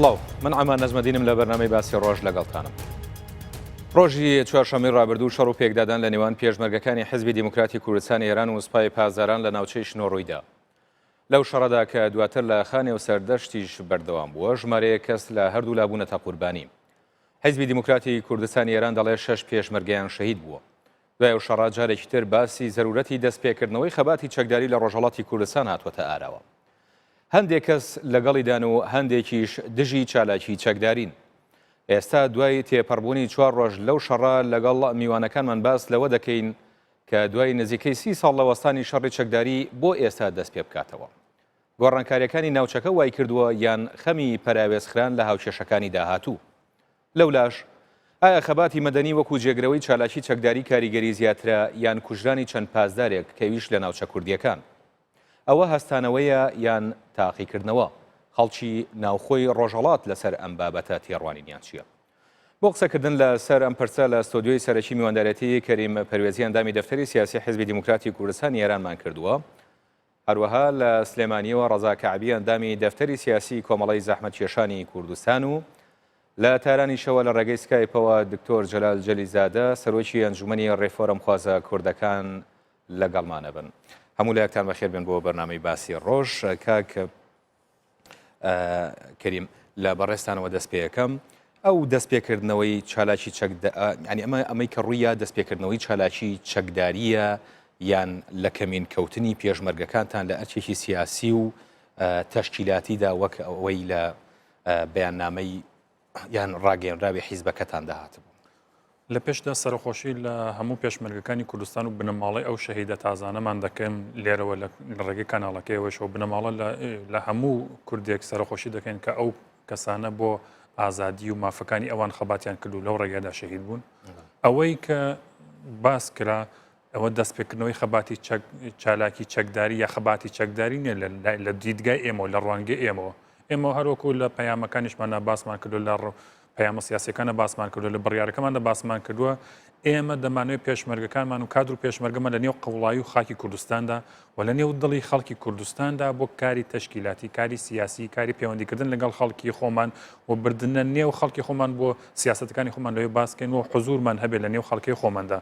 سڵاو من عەمار نەجمەدینم لە بەرنامەی باسی ڕۆژ لەگەڵتانم. ڕۆژی چوارشەممەی ڕابردوو شەڕ و پێکدادان لە نێوان پێشمەرگەکانی حزبی دیموکراتی کوردستانی ئێران و سوپای پاسداران لە ناوچەی شنۆ ڕوویدا. لەو شەڕەدا کە دواتر لە خانێ و سەردەشتیش بەردەوام بووە، ژمارەیەک کەس لە هەردوولا بوونەتە قوربانی. حیزبی دیموکراتی کوردستانی ئێران دەڵێ شەش پێشمەرگەیان شەهید بووە. دوای ئەو شەڕە جارێکی تر باسی زەرورەتی دەستپێکردنەوەی خەباتی چەکداری لە ڕۆژهەڵاتی کوردستان هاتووەتە ئاراوە. هەندێک کەس لەگەڵیدان و هەندێکیش دژی چالاکی چەکدارین. ئێستا دوای تێپەڕبوونی چوار ڕۆژ لەو شەڕە لەگەڵ میوانەکانمان باس لەوە دەکەین کە دوای نزیکەی سی ساڵ لە وەستانی شەڕی چەکداری بۆ ئێستا دەست پێ بکاتەوە. گۆڕانکارییەکانی ناوچەکە وایکردووە یان خەمی پەراوێزخران لە هاوکێشەکانی داهاتوو. لەولاش، ئایا خەباتی مەدەنی وەکو جێگرەوەی چالاکی چەکداری کاریگەری زیاترە یان کوژرانی چەند پاسدارێک کە ئەویش لە ناوچە کوردییەکان؟ ئەوە هەستانەوەیە یان تاقیکردنەوە؟ خەڵکی ناوخۆی ڕۆژهەڵات لەسەر ئەم بابەتە تێڕوانینیان چییە؟ بۆ قسەکردن لە سەر ئەم پرسە لە ستۆدیۆی سەرەکی میواندارێتی کەریم پەروێزی ئەندامی دەفتەری سیاسی حیزبی دیموکراتی کوردستانی ئێرانمان کردووە. هەروەها لە سلێمانییەوە ڕەزا کەعبی ئەندامی دەفتەری سیاسی کۆمەڵەی زەحمەتکێشانی کوردستان و لە تارانیشەوە لە ڕێگەی سکایپەوە دکتۆر جەلال جەلیزادە سەرۆکی ئەنجومەنی ڕێفۆرمخوازە کوردەکان لەگەڵمانە بن. هەموو لایەکتان بەخێر بێن بۆ بەرنامەی باسی ڕۆژ. کاک کەریم لە بەڕێزتانەوە دەست پێەکەم ئەو دەست پێکردنەوەی چالاکی چەک ینی ئەمە ئەمەی کە ڕوویە دەست پێکردنەوەی چالاکی چەکداریە یان لە کەمین کەوتنی پێشمەرگەکانتان لە ئەرکێکی سیاسی و تەشکیلاتیدا وەک ئەوەی لە بەیاننامەی یان ڕاگەیەنراوی حیزبەکەتاندا هاتبوو. لە پێشدا سەرەخۆشی لە هەموو پێشمەرگەکانی کوردستان و بنەماڵەی ئەو شەهیدە تازانەمان دەکەن لێرەوە لە ڕێگەی کەناڵەکەیەوەشەوە بنەماڵە لە هەموو کوردێک سەرەخۆشی دەکەین کە ئەو کەسانە بۆ ئازادی و مافەکانی ئەوان خەباتیان کرد و لەو ڕێگەدا شەهید بوون ئەوەی کە باس کرا ئەوە دەستپێکردنەوەی خەباتی چالاکی چەکداری یا خەباتی چەکداری نیە لە دیدگای ئێمەوە لە ڕوانگەی ئێمەوە. ئێمە هەروەکو لە پەیامەکانیشماندا باسمان کردو لە پەیامە سیاسیەکانە باسمان کردو لە بڕیارەکەماندا باسمان کردووە ئێمە دەمانەوێت پێشمەرگەکانمان و کادر و پێشمەرگەمان لە نێو قوڵایی و خاکی کوردستاندا و لە نێو دڵی خەڵکی کوردستاندا بۆ کاری تەشکیلاتی کاری سیاسی کاری پەیوەندیکردن لەگەڵ خەڵکی خۆمان و بردنە نێو خەڵکی خۆمان بۆ سیاسەتەکانی خۆمان لەوێ باسکەین و حزورمان هەبێت لە نێو خەڵکی خۆماندا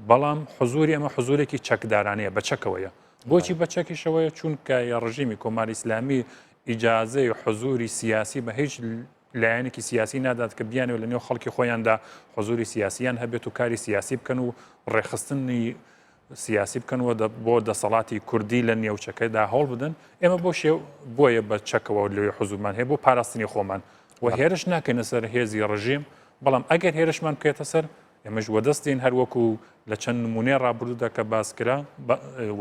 بەڵام حزوری ئەمە حزورێکی چەکدارانەیە بە چەکەوەیە بۆچی بە چەکیشەوەیە چونکە یە ڕژیمی کۆماری ئیسلامی ئیجازەی حزوری سیاسی بە هیچ لایەنێکی سیاسی نادات کە بیانەوە لە نێو خەڵکی خۆیاندا حزوری سیاسیان هەبێت و کاری سیاسی بکەن و ڕێکخستنی سیاسی بکەن و بۆ دەسەڵاتی کوردی لە نێوچەکەدا هەوڵ بدەن ئێمە بۆ شێو بۆیە بە چەکەوە لەوێ حزومان هەیە بۆ پاراستنی خۆمان و هێرش ناکەینە سەر هێزی ڕژیم بەڵام ئەگەر هێرشمان بکرێتە سەر ئێمەش وەدەست دێین هەر وەکو لە چەند نمونەی ڕابردوودا کە باس کرا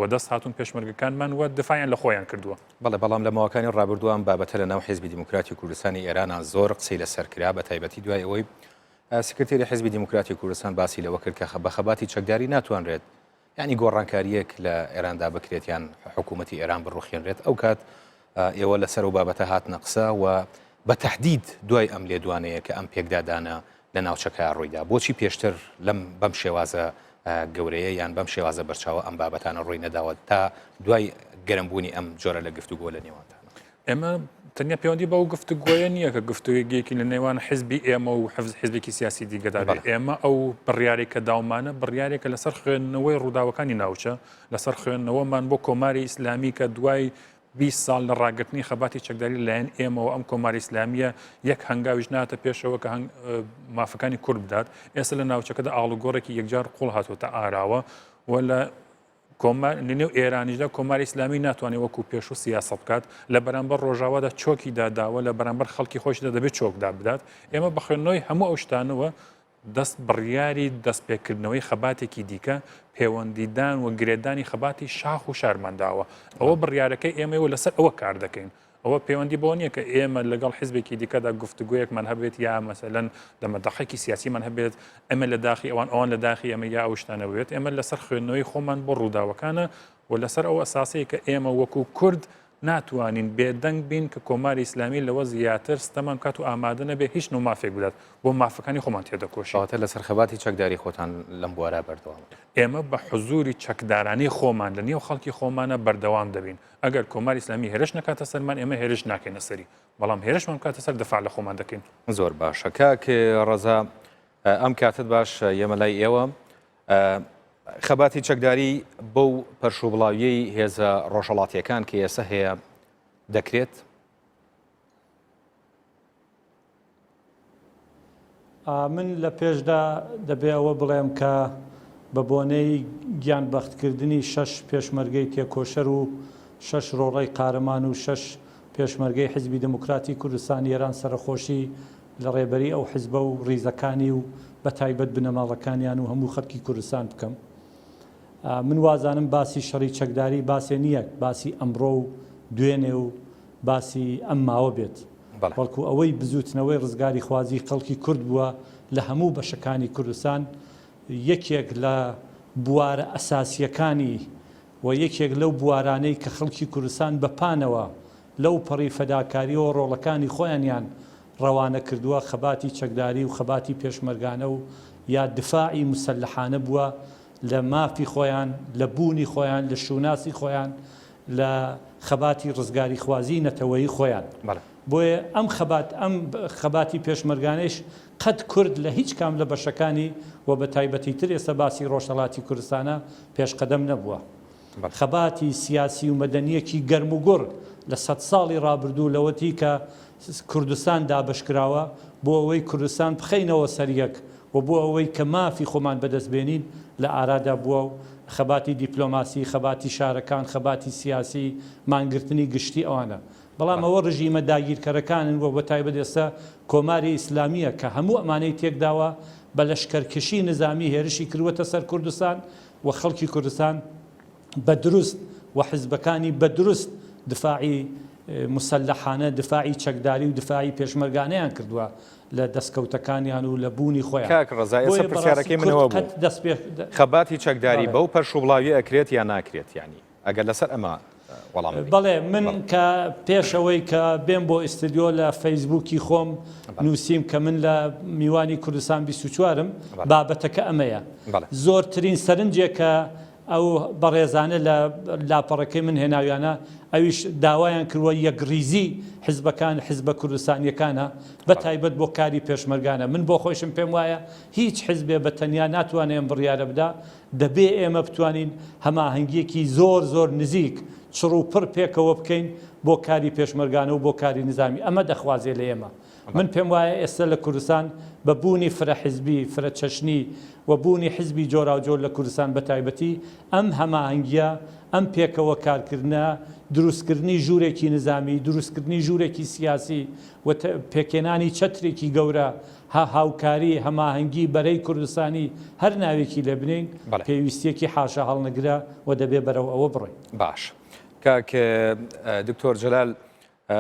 وەدەست هاتوون پێشمەرگەکانمان و دفاعیان لە خۆیان کردووە. بەڵێ، بەڵام لە ماوەکانی ڕابردوو ئەم بابەتە لە ناو حیزبی دیموکراتی کوردستانی ئێرانا زۆر قسەی لەسەر کرا، بە تایبەتی دوای ئەوەی سکرتێری حیزبی دیموکراتی کوردستان باسی لەوە کرد کە بە خەباتی چەکداری ناتوانرێت یانی گۆڕانکارییەک لە ئێراندا بکرێت یان حکوومەتی ئێران بڕوخێنرێت، ئەو کات ئێوە لەسەر ئەو بابەتە هاتنە قسە و بە تەحدید دوای ئەم لێدوانەیە کە ئەم پێکدادانە لە ناوچەکە ڕوویدا، بۆچی پێشتر لەم بەم شێوازە گەورەیە یان بەم شێوازە بەرچاوە ئەم بابەتانە ڕووی نەداوە تا دوای گەرمبوونی ئەم جۆرە لە گفتوگۆ لە نێوانتان؟ ئێمە تەنیا پەیوەندی بەو گفتوگۆیە نییە کە گفتوگەیەکی لە نێوان حزبی ئێمە و حفز حزبێکی سیاسی دیگەدا بێت. ئێمە ئەو بڕیارێک کە داومانە بڕیارێکە لەسەر خوێندنەوەی ڕووداوەکانی ناوچە، لەسەر خوێندنەوەمان بۆ کۆماری ئیسلامی کە دوای 20 ساڵ لە ڕاگرتنی خەباتی چەکداری لەلایەن ئێمەوە ئەم کۆماری ئیسلامیە یەک هەنگاویش ناتە پێشەوە کە مافەکانی کورد بدات. ئێستا لە ناوچەکەدا ئاڵوگۆڕێکی یەکجار قوڵ هاتووەتە ئاراوە و لە کۆمار لەنێو ئێرانیشدا کۆماری ئیسلامی ناتوانێت وەکو پێشوو سیاسەت بکات، لە بەرامبەر ڕۆژاوادا چۆکی داداوە، لە بەرامبەر خەڵکی خۆیشدا دەبێت چۆک دابدات. ئێمە بە خوێندنەوەی هەموو ئەو شتانەوە دەست بڕیاری دەستپێکردنەوەی خەباتێکی دیکە، پێوەندیدان و گرێدانی خەباتی شاخ و شارمان داوە. ئەوە بڕیارەکەی ئێمەیە و لەسەر ئەوە کار دەکەین. ئەوە پەیوەندی بەوە نییە کە ئێمە لەگەڵ حیزبێکی دیکەدا گفتوگۆیەکمان هەبێت یا مەسەلەن دەمەدەقێکی سیاسیمان هەبێت، ئێمە لە داخی ئەوان، ئەوان لە داخی ئێمە یا ئەو شتانە بێت. ئێمە لەسەر خوێندنەوەی خۆمان بۆ ڕووداوەکانە و لەسەر ئەو ئەساسەیە کە ئێمە وەکو کورد ناتوانین بێدەنگ بین کە کۆماری ئیسلامی لەوە زیاتر ستەمان بکات و ئامادە نەبێ هیچ نوع مافێک بدات. بۆ مافەکانی خۆمان تێدەکۆشین. کەواتە لەسەر خەباتی چەکداری خۆتان لەم بوارە بەردەوامن؟ ئێمە بە حزووری چەکدارانەی خۆمان لە نێو خەڵکی خۆمانە بەردەوام دەبین. ئەگەر کۆماری ئیسلامی هێرش نەکاتە سەرمان ئێمە هێرش ناکەینە سەری، بەڵام هێرشمان بکاتە سەر دەفاع لە خۆمان دەکەین. زۆر باشە کاک ڕەزا ئەم کاتەت باش ئێمە لای ئێوە خەباتی چەکداری بەو پەرشوبڵاویەی هێزە ڕۆژهەڵاتیەکان کە ئێستا هەیە دەکرێت؟ من لە پێشدا دەبێ ئەوە بڵێم کە بە بۆنەی گیان بەختکردنی شەش پێشمەرگەی تێکۆشەر و شەش ڕۆڵەی قارەمان و شەش پێشمەرگەی حیزبی دێموکراتی کوردستانی ئێران سەرەخۆشی لە ڕێبەری ئەو حیزبە و ڕیزەکانی و بە تایبەت بنەماڵەکانیان و هەموو خەڵکی کوردستان بکەم. من وازانم باسی شەڕی چەکداری باسێ نییە باسی ئەمڕۆ و دوێنێ و باسی ئەم ماوە بێت، بەڵکو ئەوەی بزووتنەوەی ڕزگاریخوازی خەڵکی کورد بووە لە هەموو بەشەکانی کوردستان یەکێک لە بوارە ئەساسییەکانی و یەکێک لەو بوارانەی کە خەڵکی کوردستان بە پانەوە لەو پەڕی فەداکارییەوە ڕۆڵەکانی خۆیانیان ڕەوانە کردووە خەباتی چەکداری و خەباتی پێشمەرگانە و یا دفاعی موسەلەحانە بووە لە مافی خۆیان، لە بوونی خۆیان، لە شوناسی خۆیان، لە خەباتی ڕزگاریخوازیی نەتەوەیی خۆیان. بۆیە ئەم خەبات ئەم خەباتی پێشمەرگانەیش قەت کورد لە هیچ کام لە بەشەکانی و بە تایبەتیتر ئێستا باسی ڕۆژهەڵاتی کوردستانە پێشقەدەم نەبووە. خەباتی سیاسی و مەدەنییەکی گەرموگوڕ لە سەدساڵی ڕابردوو لەوەتی کە کوردستان دابەشکراوە بۆ ئەوەی کوردستان بخەینەوە سەر یەک و بۆ ئەوەی کە مافی خۆمان بەدەست بێنین لە ئارادا بووە و خەباتی دیپلۆماسی، خەباتی شارەکان، خەباتی سیاسی، مانگرتنی گشتی ئەوانە. بەڵام ئەوە ڕژیمە داگیرکەرەکانن و بەتایبەت ئێستا کۆماری ئیسلامییە کە هەموو ئەمانەی تێکداوە، بە لەشکەرکشی نزامی هێرشی کردووەتە سەر کوردستان و خەڵکی کوردستان بە دروست و حزبەکانی بە دروست دفاعی موسەلەحانە، دفاعی چەکداری و دفاعی پێشمەرگانەیان کردووە لە دەستکەوتەکانیان و لە بوونی خۆیان. کاک ڕەزا ئێستا بۆیە بەڕاستی پرسیارەکەی کورد منەوە بوو قەت دەست پێ خەباتی چەکداری بەڵێ. بەو پەرشوبڵاویە ئەکرێت یان ناکرێت یانی ئەگەر لەسەر ئەمە وەڵام بدەیت. بەڵێ من بەڵێ. کە پێش ئەوەی کە بێم بۆ ئیستدیۆ لە فەیسبووکی خۆم بەڵێ. نووسیم کە من لە میوانی کوردستان 24 م بەڵێ. بابەتەکە ئەمەیە. بەڵێ. زۆرترین سەرنجێک کە ئەو بەڕێزانە لە لاپەڕەکەی من هێناویانە، ئەویش داوایان کردووە یەکڕیزی حزبەکان، حزبە کوردستانییەکانە، بە تایبەت بۆ کاری پێشمەرگانە. من بۆ خۆیشم پێم وایە هیچ حزبێ بە تەنیا ناتوانێ ئەم بڕیارە بدا، دەبێ ئێمە بتوانین هەماهەنگییەکی زۆر زۆر نزیک، چڕ و پڕ پێکەوە بکەین بۆ کاری پێشمەرگانە و بۆ کاری نیزامی. ئەمە دەخوازێ لە ئێمە. من پێم وایە ئێستا لە کوردستان بە بوونی فرە حزبی، فرە چەشنی و بوونی حزبی جۆراوجۆر لە کوردستان بە تایبەتی ئەم هەماهەنگییە، ئەم پێکەوە کارکردنە، دروستکردنی ژوورێکی نزامی، دروستکردنی ژوورێکی سیاسی و پێکهێنانی چەترێکی گەورە، هاوکاری، هەماهەنگی، بەرەی کوردستانی، هەر ناوێکی لێ بنێین، پێویستییەکی حاشاهەڵنەگرە و دەبێ بەرەو ئەوە بڕۆین. باش کاک دکتۆر جەلال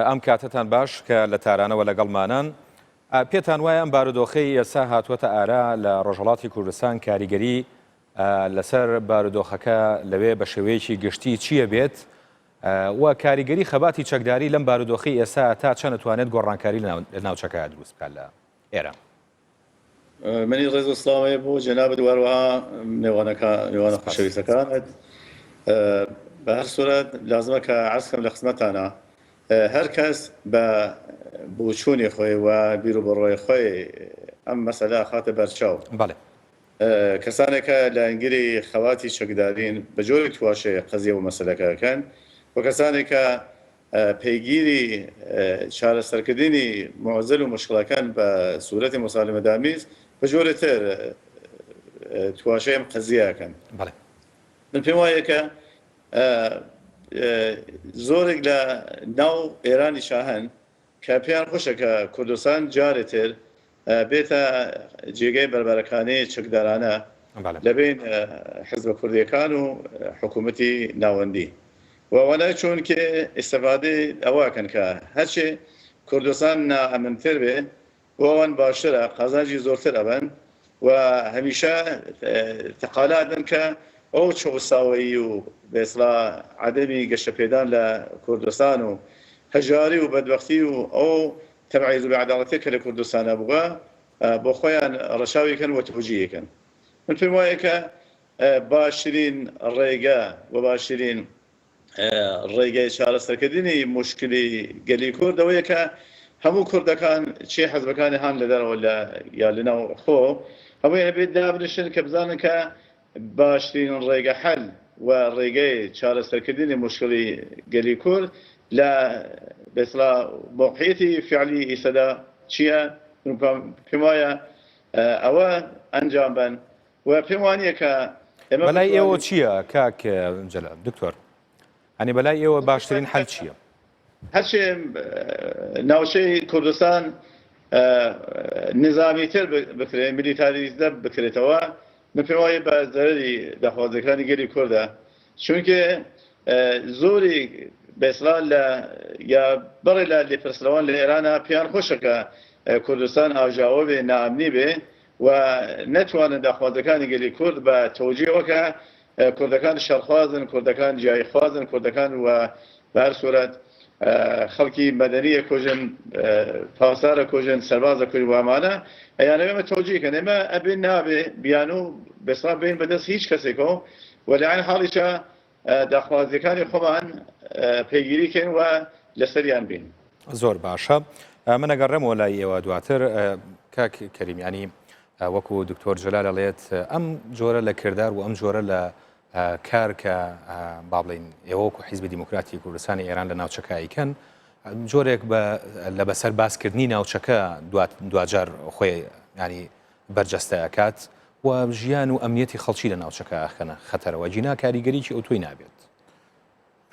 ئەم کاتەتان باش کە لە تارانەوە لەگەڵمانان. پێتان وایە ئەم بارودۆخەی ئێستا هاتووەتە ئارا لە ڕۆژهەڵاتی کوردستان کاریگەری لەسەر بارودۆخەکە لەوێ بە شێوەیەکی گشتی چییە بێت و کاریگەری خەباتی چەکداری لەم بارودۆخی ئێستا تا چەند توانێت گۆڕانکاری لە ناوچەکە دروست بکات لە ئێران؟ منی ڕێز و سڵاو هەیە بۆ جەنابت و هەروەها مێوانەکە مێوانە خۆشەویستەکانت بە هەر سورەت لازمە کە عەرز کەم لە خزمەتانە هەر کەس بە بۆچوونی خۆی و بیر و بڕوای خۆی ئەم مەسەلە ئەخاتە بەرچاو بەڵێ کەسانێک کە لایەنگری خەباتی چەکدارین بە جۆرێک تواشێ قەزیە و مەسەلەکە ئەکەن و کەسانێک کە پەیگیری چارەسەرکردنی موعزل و موشکڵەکان بە سورەتی موسالمەدامیز بە جۆرێ تر تواشەی ئەم قەزیە ئەکەن. بەڵێ. من پێم وایە کە زۆرێک لە ناو ئێرانیشا هەن کە پێیان خۆشە کە کوردستان جارێ تر بێتە جێگەی بەربەرەکانێ چەکدارانە لە بەین حزبە کوردیەکان و حکوومەتی ناوەندی و وەلای چۆنکێ ئیستفادەی ئەوە ئەکەن کە هەرچێ کوردستان نائەمنتر بێ بۆ ئەوان باشترە قازانجی زۆرتر ئەبەن و هەمیشە تەقالا ئەدەن کە. ئەو چەوساوەیی و بە ئیسڵا عەدەمی گەشەپێدان لە کوردستان و هەژاری و بەدبەختی و ئەو تەبعیز و بێعەداڵەتیە کە لە کوردستانا بووە بۆ خۆیان ڕەچاوی کەن و تەوجیهی کەن. من پێم وایە کە باشترین ڕێگە و باشترین ڕێگەی چارەسەرکردنی موشکلی گەلی کورد ئەوەیە کە هەموو کوردەکان چی حزبەکانی هان لە دەرەوە لە یا لەناو خۆ هەموویان ئەبێت دابنیشن کە بزانن کە باشترین ڕێگە حەل و ڕێگەی چارەسەرکردنی موشکلی گەلی کورد لە بەسڵا مۆقعیەتی فعلی ئیسەدا چییە؟ من پێم وایە ئەوە ئەنجام بەن و پێم وانییە کە ئێمە بەلای ئێوە بتوانین چییە کاک جەلال دکتۆر ئەنی بەلای ئێوە باشترین حەل چییە؟ هەرچێ ناوچەی کوردستان نظامیتر بکرێ میلیتاریزە بکرێتەوە من پێم وایە بە زەرەری داخوازیەکانی گەلی کوردە چونکێ زۆری بەسڵا لە یا بەڕێ لە لێپرسراوان لە ئێرانە پێیان خۆشە کە کوردستان ئاژاوە بێ نائەمنی بێ و نەتوانن داخوازەکانی گەلی کورد بە تەوجیەوە کە کوردەکان شەڕخوازن، کوردەکان جیاییخوازن، کوردەکان و بە هەر سورەت خەڵکی مەدەنی ئەکوژن، پاسدار ئەکوژن، سەرباز ئەکوژن و ئەمانە ئەیانەوێ ئێمە تەوجیه کەن. ئێمە ئەبێ نابێ بیانوو بەسڵا بێین بەدەست هیچ کەسێکەوە و لە عەین حاڵیشا داخوازیەکانی خۆمان پەیگیری کەین و لەسەریان بین. زۆر باشە من ئەگەڕێمەوە لای ئێوە دواتر کاک کەریم یانی وەکو دکتۆر جەلال ئەڵێت ئەم جۆرە لە کردار و ئەم جۆرە لە کار کە با بڵین ئێوە وەکو حیزبی دیموکراتی کوردستانی ئێران لە ناوچەکە ئەیکەن جۆرێک بە لە بەسەر باسکردنی ناوچەکە دواجار خۆی ینی بەرجەستە ئەکات و ژیان و ئەمنیەتی خەڵکی لە ناوچەکە ئەخەنە خەتەرەوە گینا کاریگەریی ئەوتۆی نابێت.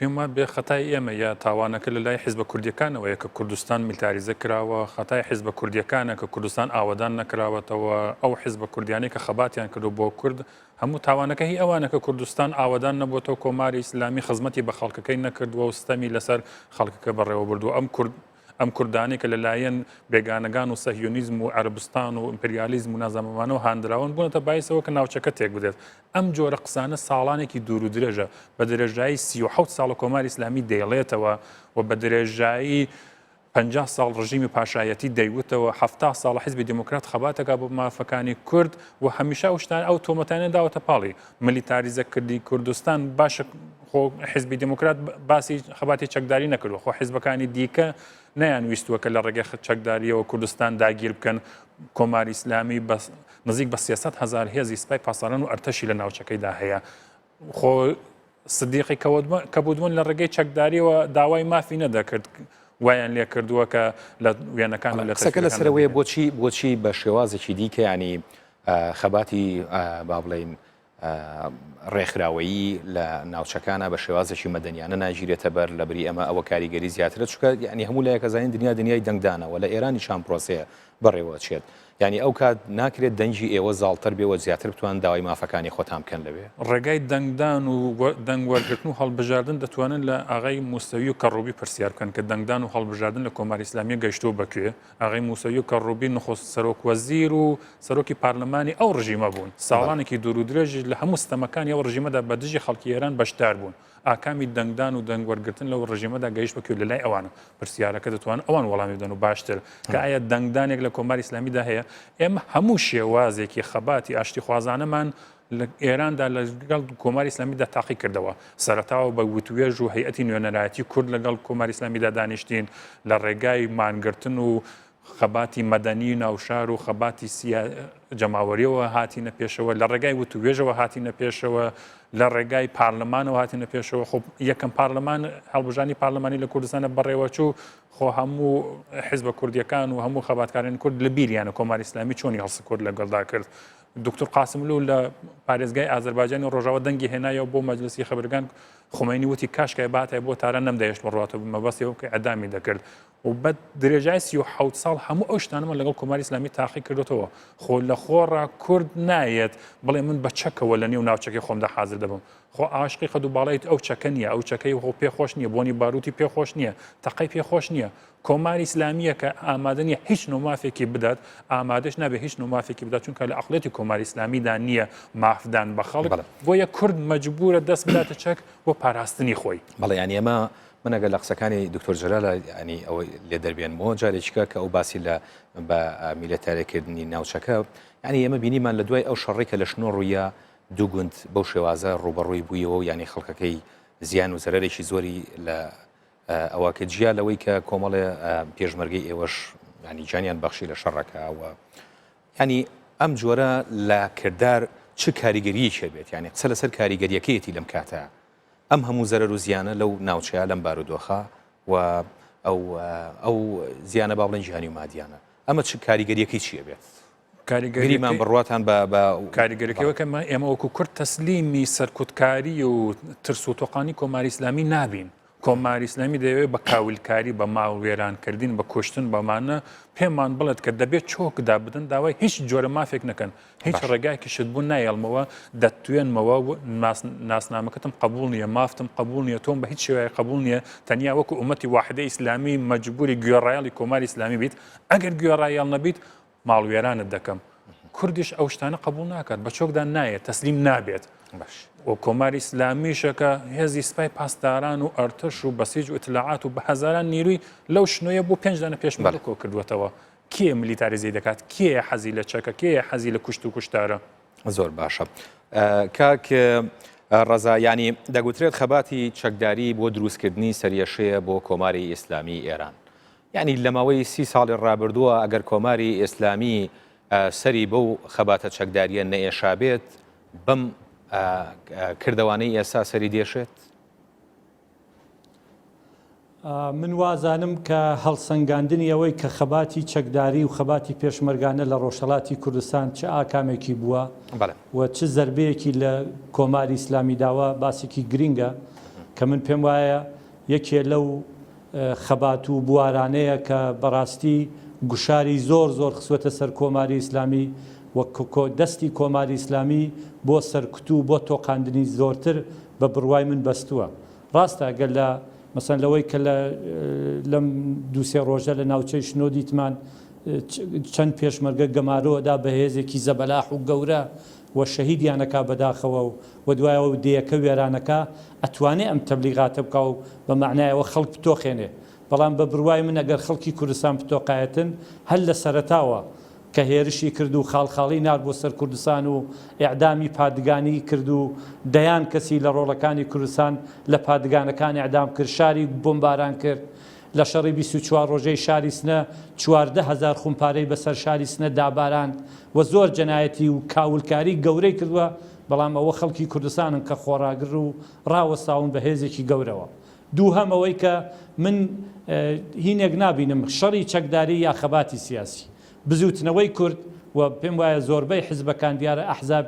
پێم وابێ خەتای ئێمە یا تاوانەکە لە لای حیزبە کوردیەکانەوەیە کە کوردستان میلتاریزە کراوە، خەتای حیزبە کوردیەکانە کە کوردستان ئاوەدان نەکراوەتەوە، ئەو حیزبە کوردیانەی کە خەباتیان کردوە بۆ کورد هەموو تاوانەکە هی ئەوانە کە کوردستان ئاوەدان نەبووەتەوە، کۆماری ئیسلامی خزمەتی بە خەڵکەکەی نەکردووە و ستەمی لەسەر خەڵکەکە بەڕێوە بردووە. ئەم کورد ئەم کوردانەی کە لەلایەن بێگانەگان و سەهیۆنیزم و عەرەبستان و ئیمپریالیزم و نازانمانەوە هاندراون بوونەتە بایسەوە کە ناوچەکە تێک بدرێت. ئەم جۆرە قسانە ساڵانێکی دوور و درێژە بە درێژایی 37 ساڵە کۆماری ئیسلامی دەیڵێتەوە و بە درێژایی 50 ساڵ ڕژیمی پاشایەتی دەیوتەوە 70 ساڵە حزبی دێموکرات خەباتەکە بۆ مافەکانی کورد و هەمیشە ئەو شتان ئەو تۆمەتانە داوەتە پاڵی ملیتاریزە کردی کوردستان باشە خۆ حزبی دێموکرات باسی خەباتی چەکداری نەکردووە خۆ حزبەکانی دیکە نەیان ویستووە کە لە ڕێگەی چەکداریەوە کوردستان داگیر بکەن کۆماری ئیسلامی بە نزیک بە 300 هزار هێزی سپای پاسداران و ئەرتەشی لە ناوچەکەیدا هەیە خۆ سدیقی کەبوودمن لە ڕێگەی چەکداریەوە داوای مافی نەدەکرد وایان لێ کردووە کە لە وێنەکان لە قسەکە لەسەرەوەیە بۆچی بۆچی بە شێوازێکی دیکە ینی خەباتی با بڵین ڕێکخراوەیی لە ناوچەکانە بە شێوازێکی مەدەنیانە ناگیرێتە بەر لە بری ئەمە ئەوە کاریگەری زیاترە چونکە یعنی هەموو لایەکە زانین دنیا دنیای دەنگدانەوە لە ئێرانی شان پرۆسەیە بەڕێوەچێت یعنی ئەو کات ناکرێت دەنگی ئێوە زاڵتر بێ و زیاتر بتوان داوای مافەکانی خۆتان بکەن لەوێ. ڕێگای دەنگدان و دەنگ وەرگرتن و هەڵبژاردن دەتوانن لە ئاغای موسەوی و کەڕوبی پرسیار بکەن کە دەنگدان و هەڵبژاردن لە کۆماری ئیسلامیە گەیشتووە بە کوێ؟ ئاغای موسەوی و کەڕوبی نخۆست سەرۆک وەزیر و سەرۆکی پارلەمانی ئەو ڕژیمە بوون. ساڵانێکی دوور و درێژیش لە هەموو ستەمەکانی ئەو ڕژیمەدا بە دژی خەڵکی ئێران بەشدار بوون. ئاکامی دەنگدان و دەنگ وەرگرتن لەو ڕژێمەدا گەیشت بە کوێ لە لای ئەوانە پرسیارەکە دەتوانن ئەوان وەڵامی بدەن و باشتر کە ئایا دەنگدانێک لە کۆماری ئیسلامیدا هەیە ئێمە هەموو شێوازێکی خەباتی ئاشتیخوازانەمان لە ئێراندا لەگەڵ کۆماری ئیسلامیدا تاقی کردەوە سەرەتاوە بە وتوێژ و هەیئەتی نوێنەرایەتی کورد لەگەڵ کۆماری ئیسلامیدا دانیشتین لە ڕێگای مانگرتن و خەباتی مەدەنی ناوشار و خەباتی جەماوەریەوە هاتینە پێشەوە لە ڕێگای وتوێژەوە هاتینە پێشەوە لە ڕێگای پارلەمانەوە هاتینە پێشەوە خۆ یەکەم پارلەمان هەڵبژانی پارلەمانی لە کوردستانە بەڕێوەچوو خۆ هەموو حزبە کوردیەکان و هەموو خەباتکارانی کورد لە بیریانە کۆماری ئیسلامی چۆنی هەڵسوکەوت لەگەڵدا کرد دکتۆر قاسملو لە پارێزگای ئازەربایجانی ڕۆژاوا دەنگی هێنایەوە بۆ مەجلسی خبرگان. خومەینی وتی کاشکای باتای بۆ تاران نەمدەهێشت بڕوات و مەبەستی ئەوە کە ئیعدامی دەکرد و بە درێژای 37 ساڵ هەموو ئەو شتانەمان لەگەڵ کۆماری ئیسلامی تاقی کردوتەوە. خۆ لە خۆڕا کورد نایەت بڵێ من بە چەکەوە لە نێو ناوچەکەی خۆمدا حازر دەبم. خۆ عاشقی قەد و باڵای ئەو چەکە نییە، ئەو چەکەی خۆ پێ خۆش نییە، بۆنی باروتی پێ خۆش نییە، تەقەی پێ خۆش نییە. کۆماری ئیسلامییە کە ئامادە نییە هیچ نۆ مافێکی بدات، ئامادەش نابێت هیچ نۆ مافێکی بدات، چونکە لە عەقڵیەتی کۆماری ئیسلامیدا نییە مافدان بە خەڵک، بۆیە کورد مەجبوورە دەست بداتە چەک بۆ پاراستنی خۆی. بەڵێ یانی ئەمە من ئەگەر لە قسەکانی دکتۆر جەلال ینی ئەوەی لێ دەربێنمەوە جارێکیکە کە ئەو باسی لە بە میلەتارێکردنی ناوچەکە یعنی ئێمە بینیمان لە دوای ئەو شەڕی کە لە شنۆ ڕوویە دوو گوند بەو شێوازە ڕووبەڕووی بوویەوە و یانی خەڵکەکەی زیان و زەرەرێکی زۆری لە ئەوە کە جیا لەوەی کە کۆمەڵێ پێشمەرگەی ئێوەش ینی گیانیان بەخشی لە شەڕەکە و ینی ئەم جۆرە لە کردار چ کاریگەریەکی بێت ینی قسە لەسەر کاریگەریەکەیەتی لەم کاتە ئەم هەموو زەرەر و زیانە لەو ناوچەیە لەم بارودۆخە و ئەو ئەو زیانە با بڵێن گیانی و مادیانە ئەمە چ کاریگەریەکەی چیە بێت؟ گریمان بڕواتان بە بە کاریگەرەکەی وەکە ئێمە وەکو کورد تەسلیمی سەرکوتکاری و ترس و تۆقانی کۆماری ئیسلامی نابین. کۆماری ئیسلامی دەیەوێت بە کاولکاری بە ماڵ وێرانکردین بە کوشتن بەمانە پێمان بڵێت کە دەبێت چۆکدا بدەن داوای هیچ جۆرە مافێک نەکەن هیچ ڕێگایەکی شتبوون نایەڵمەوە دەتوێنمەوە و ناسنامەکەتم قبول نییە مافتم قبول نییە تۆم بە هیچ شێوەیە قبول نییە تەنیا وەکو ئومەتی واحدە ئیسلامی مەجبوری گوێڕایەڵی کۆماری ئیسلامی بیت ئەگەر گوێڕایەڵ نەبیت ماڵوێرانت دەکەم. کوردیش ئەو شتانە قبوڵ ناکات، بە چۆکدا نایەت، تەسلیم نابێت. باش. و کۆماری ئیسلامیشە کە هێزی سپای پاسداران و ئەرتەش و بەسیج و ئیتلاعات و بە هەزاران نیروی لەو شنۆیە بۆ پێنج دانە پێشمەرگە کۆ کردووەتەوە. کێ ملیتاریزەی دەکات؟ کێ حەزی لە چەکە؟ کێ حەزی لە کوشت و کوشتارە؟ زۆر باشە. کاک ڕەزا یانی دەگوترێت خەباتی چەکداری بۆ دروستکردنی سەریەشەیە بۆ کۆماری ئیسلامی ئێران. یانی لە ماوەی سی ساڵی ڕابردووە ئەگەر کۆماری ئیسلامی سەری بەو خەباتە چەکدارییە نەئێشابێت، بەم کردەوانەی ئێستا سەری دێشێت؟ من وازانم کە هەڵسەنگاندنی ئەوەی کە خەباتی چەکداری و خەباتی پێشمەرگانە لە ڕۆژهەڵاتی کوردستان چ ئاکامێکی بووە و چ زەربەیەکی لە کۆماری ئیسلامی داوە باسێکی گرینگە کە من پێم وایە یەکێ لەو خەبات و بوارانەیە کە بەڕاستی گوشاری زۆر زۆر خسوەتە سەر کۆماری ئیسلامی و دەستی کۆماری ئیسلامی بۆ سەرکوت و بۆ تۆقاندنی زۆرتر بە بڕوای من بەستووە. ڕاستە گەر لە مەسەن لەوەی کە لە لەم دووسێ ڕۆژە لە ناوچەی شنۆ دیتمان چەند پێشمەرگە گەمارۆ دا بە هێزێکی زەبەلاح و گەورە و شەهیدیان ئەکا بەداخەوە و و دوایەوە دێیەکە وێرانەکا ئەتوانێ ئەم تەبلیغاتە بکا و بە مەعنای ئەوە خەڵک بتۆقێنێ بەڵام بە بروای من ئەگەر خەڵکی کوردستان بتۆقایەتن هەر لە سەرەتاوە کە هێرشی کرد و خاڵخاڵی نارد بۆ سەر کوردستان و ئێعدامی پادگانی کرد و دەیان کەسی لە ڕۆڵەکانی کوردستان لە پادگانەکان ئێعدام کرد شاری بۆمباران کرد لە شەڕی 24 ڕۆژەی شاری سنە 14 هەزار خومپارەی بەسەر شاری سنە داباراند و زۆر جەنایەتی و کاولکاری گەورەی کردوە بەڵام ئەوە خەڵکی کوردستانن کە خۆڕاگر و ڕاوەستاون بە هێزێکی گەورەوە. دووهەم ئەوەی کە من هینێک نابینم شەڕی چەکداری یا خەباتی سیاسی بزووتنەوەی کورد و پێم وایە زۆربەی حزبەکان دیارە ئەحزاب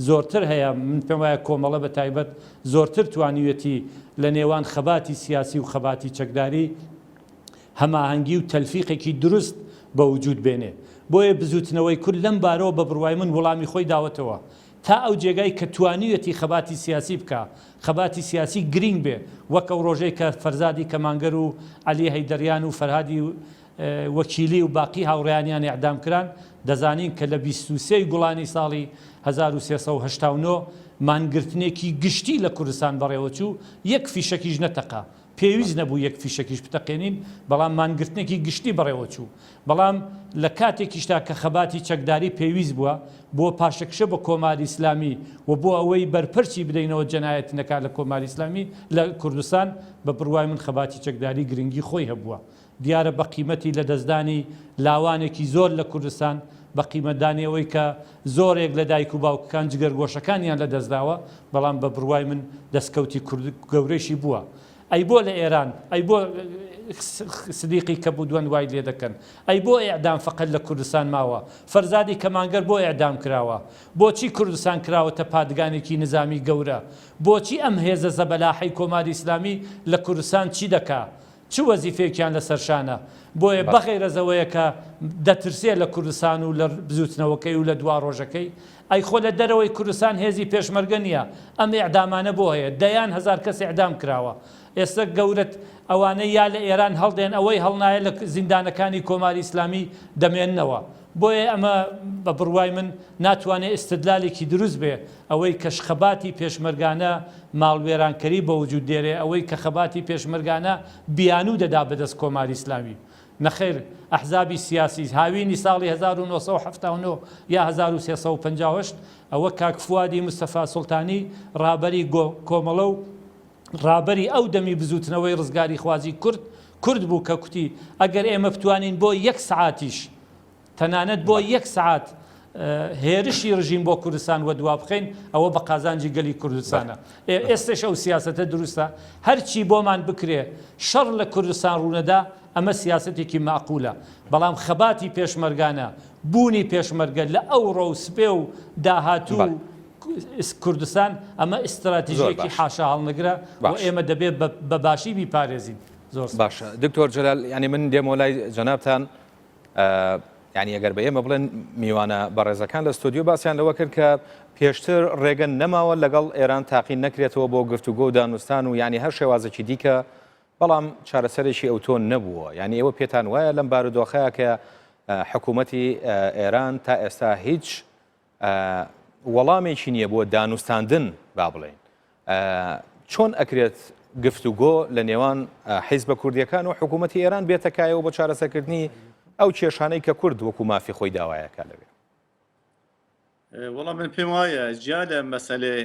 زۆرتر هەیە من پێم وایە کۆمەڵە بە تایبەت زۆرتر توانیویەتی لە نێوان خەباتی سیاسی و خەباتی چەکداری هەماهەنگی و تەلفیقێکی دروست بە وجود بێنێ. بۆیە بزووتنەوەی کورد لەم بارەوە بە بڕوای من وڵامی خۆی داوەتەوە. تا ئەو جێگای کە توانیویەتی خەباتی سیاسی بکا، خەباتی سیاسی گرینگ بێ، وەک ئەو ڕۆژەی کە فەرزادی کەمانگەر و عەلی هەیدەریان و فەرهادی وەکیلی و باقی هاوڕێیانیان ئێعدام کران، دەزانین کە لە 23 ی گوڵانی ساڵی 1389 مانگرتنێکی گشتی لە کوردستان بەڕێوەچوو، یەک فیشەکیش نەتەقا. پێویست نەبوو یەک فیشەکیش بتەقێنین، بەڵام مانگرتنێکی گشتی بەڕێوەچوو. بەڵام لە کاتێکیشدا کە خەباتی چەکداری پێویست بووە بۆ پاشەکشە بە کۆماری ئیسلامی و بۆ ئەوەی بەرپەرچی بدەینەوە جەنایەت نەکا لە کۆماری ئیسلامی لە کوردستان، بە بڕوای من خەباتی چەکداری گرنگی خۆی هەبووە. دیارە بە قیمەتی لەدەستدانی لاوانێکی زۆر لە کوردستان، بە قیمەتدانی ئەوەی کە زۆرێک لە دایک و باوکەکان جگەرگۆشەکانیان لەدەستداوە، بەڵام بە بڕوای من دەستکەوتی کورد گەورەیشی بووە. ئەی بۆ لە ئێران؟ ئەی بۆ سدیقی کەبوودوەند وای لێ دەکەن؟ ئەی بۆ ئێعدام فەقەت لە کوردستان ماوە؟ فەرزادی کەمانگەر بۆ ئێعدام کراوە؟ بۆچی کوردستان کراوەتە پادگانێکی نزامی گەورە؟ بۆچی ئەم هێزە زەبەلاحەی کۆماری ئیسلامی لە کوردستان چی دەکا؟ چ وەزیفەیەکیان لەسەر شانە؟ بۆیە بەغەیرەز ئەوەیە کە دەترسێ لە کوردستان و لە بزووتنەوەکەی و لە دواڕۆژەکەی، ئەی خۆ لە دەرەوەی کوردستان هێزی پێشمەرگە نییە، ئەم ئێعدامانە بۆ هەیە؟ دەیان هەزار کەس ئێعدام کراوە. ئێستە گەورەت ئەوانەی یا لە ئێران هەڵدێن ئەوەی هەڵنایە لە زیندانەکانی کۆماری ئیسلامی دەمێننەوە. بۆیە ئەمە بە بڕوای من ناتوانێ ئیستدلالێکی دروست بێ، ئەوەی کە خەباتی پێشمەرگانە ماڵوێرانکەری بە وجود دێرێ، ئەوەی کە خەباتی پێشمەرگانە بیانوو دەدا بە دەست کۆماری ئیسلامی. نەخەیر، ئەحزابی سیاسی هاوینی ساڵی 1979 یا 1358 ئەوە کاک فوادی مستەفا سوڵتانی ڕابەری کۆمەڵە و ڕابەری ئەو دەمی بزووتنەوەی ڕزگاریخوازی کورد کورد بوو کە کوتی ئەگەر ئێمە بتوانین بۆ یەک سەعاتیش تەنانەت بۆ یەک سەعات هێرشی ڕژیم بۆ کوردستان وەدوا بخەین ئەوە بە قازانجی گەلی کوردستانە. ئێستش ئەو سیاسەتە دروستە. هەرچی بۆمان بکرێ شەڕ لە کوردستان ڕوونەدا ئەمە سیاسەتێکی مەعقولە. بەڵام خەباتی پێشمەرگانە، بوونی پێشمەرگە لە ئەوڕۆ و سبێ و داهاتوو و کوردستان ئەمە ئیستراتیژییەکی حاشاهەڵنەگرە و ئێمە دەبێ بە باشی بیپارێزین. زۆر سپاس. باشە دکتۆر جەلال یانی من دێمەوە لای جەنابتان یانی ئەگەر بە ئێمە بڵێن میوانە بەڕێزەکان لە ستۆدیۆ باسیان لەوە کرد کە پێشتر ڕێگە نەماوە لەگەڵ ئێران تاقی نەکرێتەوە بۆ گفتوگۆ و دانوستان و یانی هەر شێوازێکی دیکە بەڵام چارەسەرێکی ئەوتۆ نەبووە یانی ئێوە پێتان وایە لەم بارودۆخەیە کە حکوومەتی ئێران تا ئێستا هیچ وەڵامێکی نییە بۆ دانوستاندن با بڵێین چۆن ئەکرێت گفتوگۆ لە نێوان حیزبە کوردیەکان و حکوومەتی ئێران بێتە کایەوە بۆ چارەسەرکردنی ئەو کێشانەی کە کورد وەکو مافی خۆی داوایەکە لەوێ؟ وەڵا من پێم وایە جیا لە مەسەلەی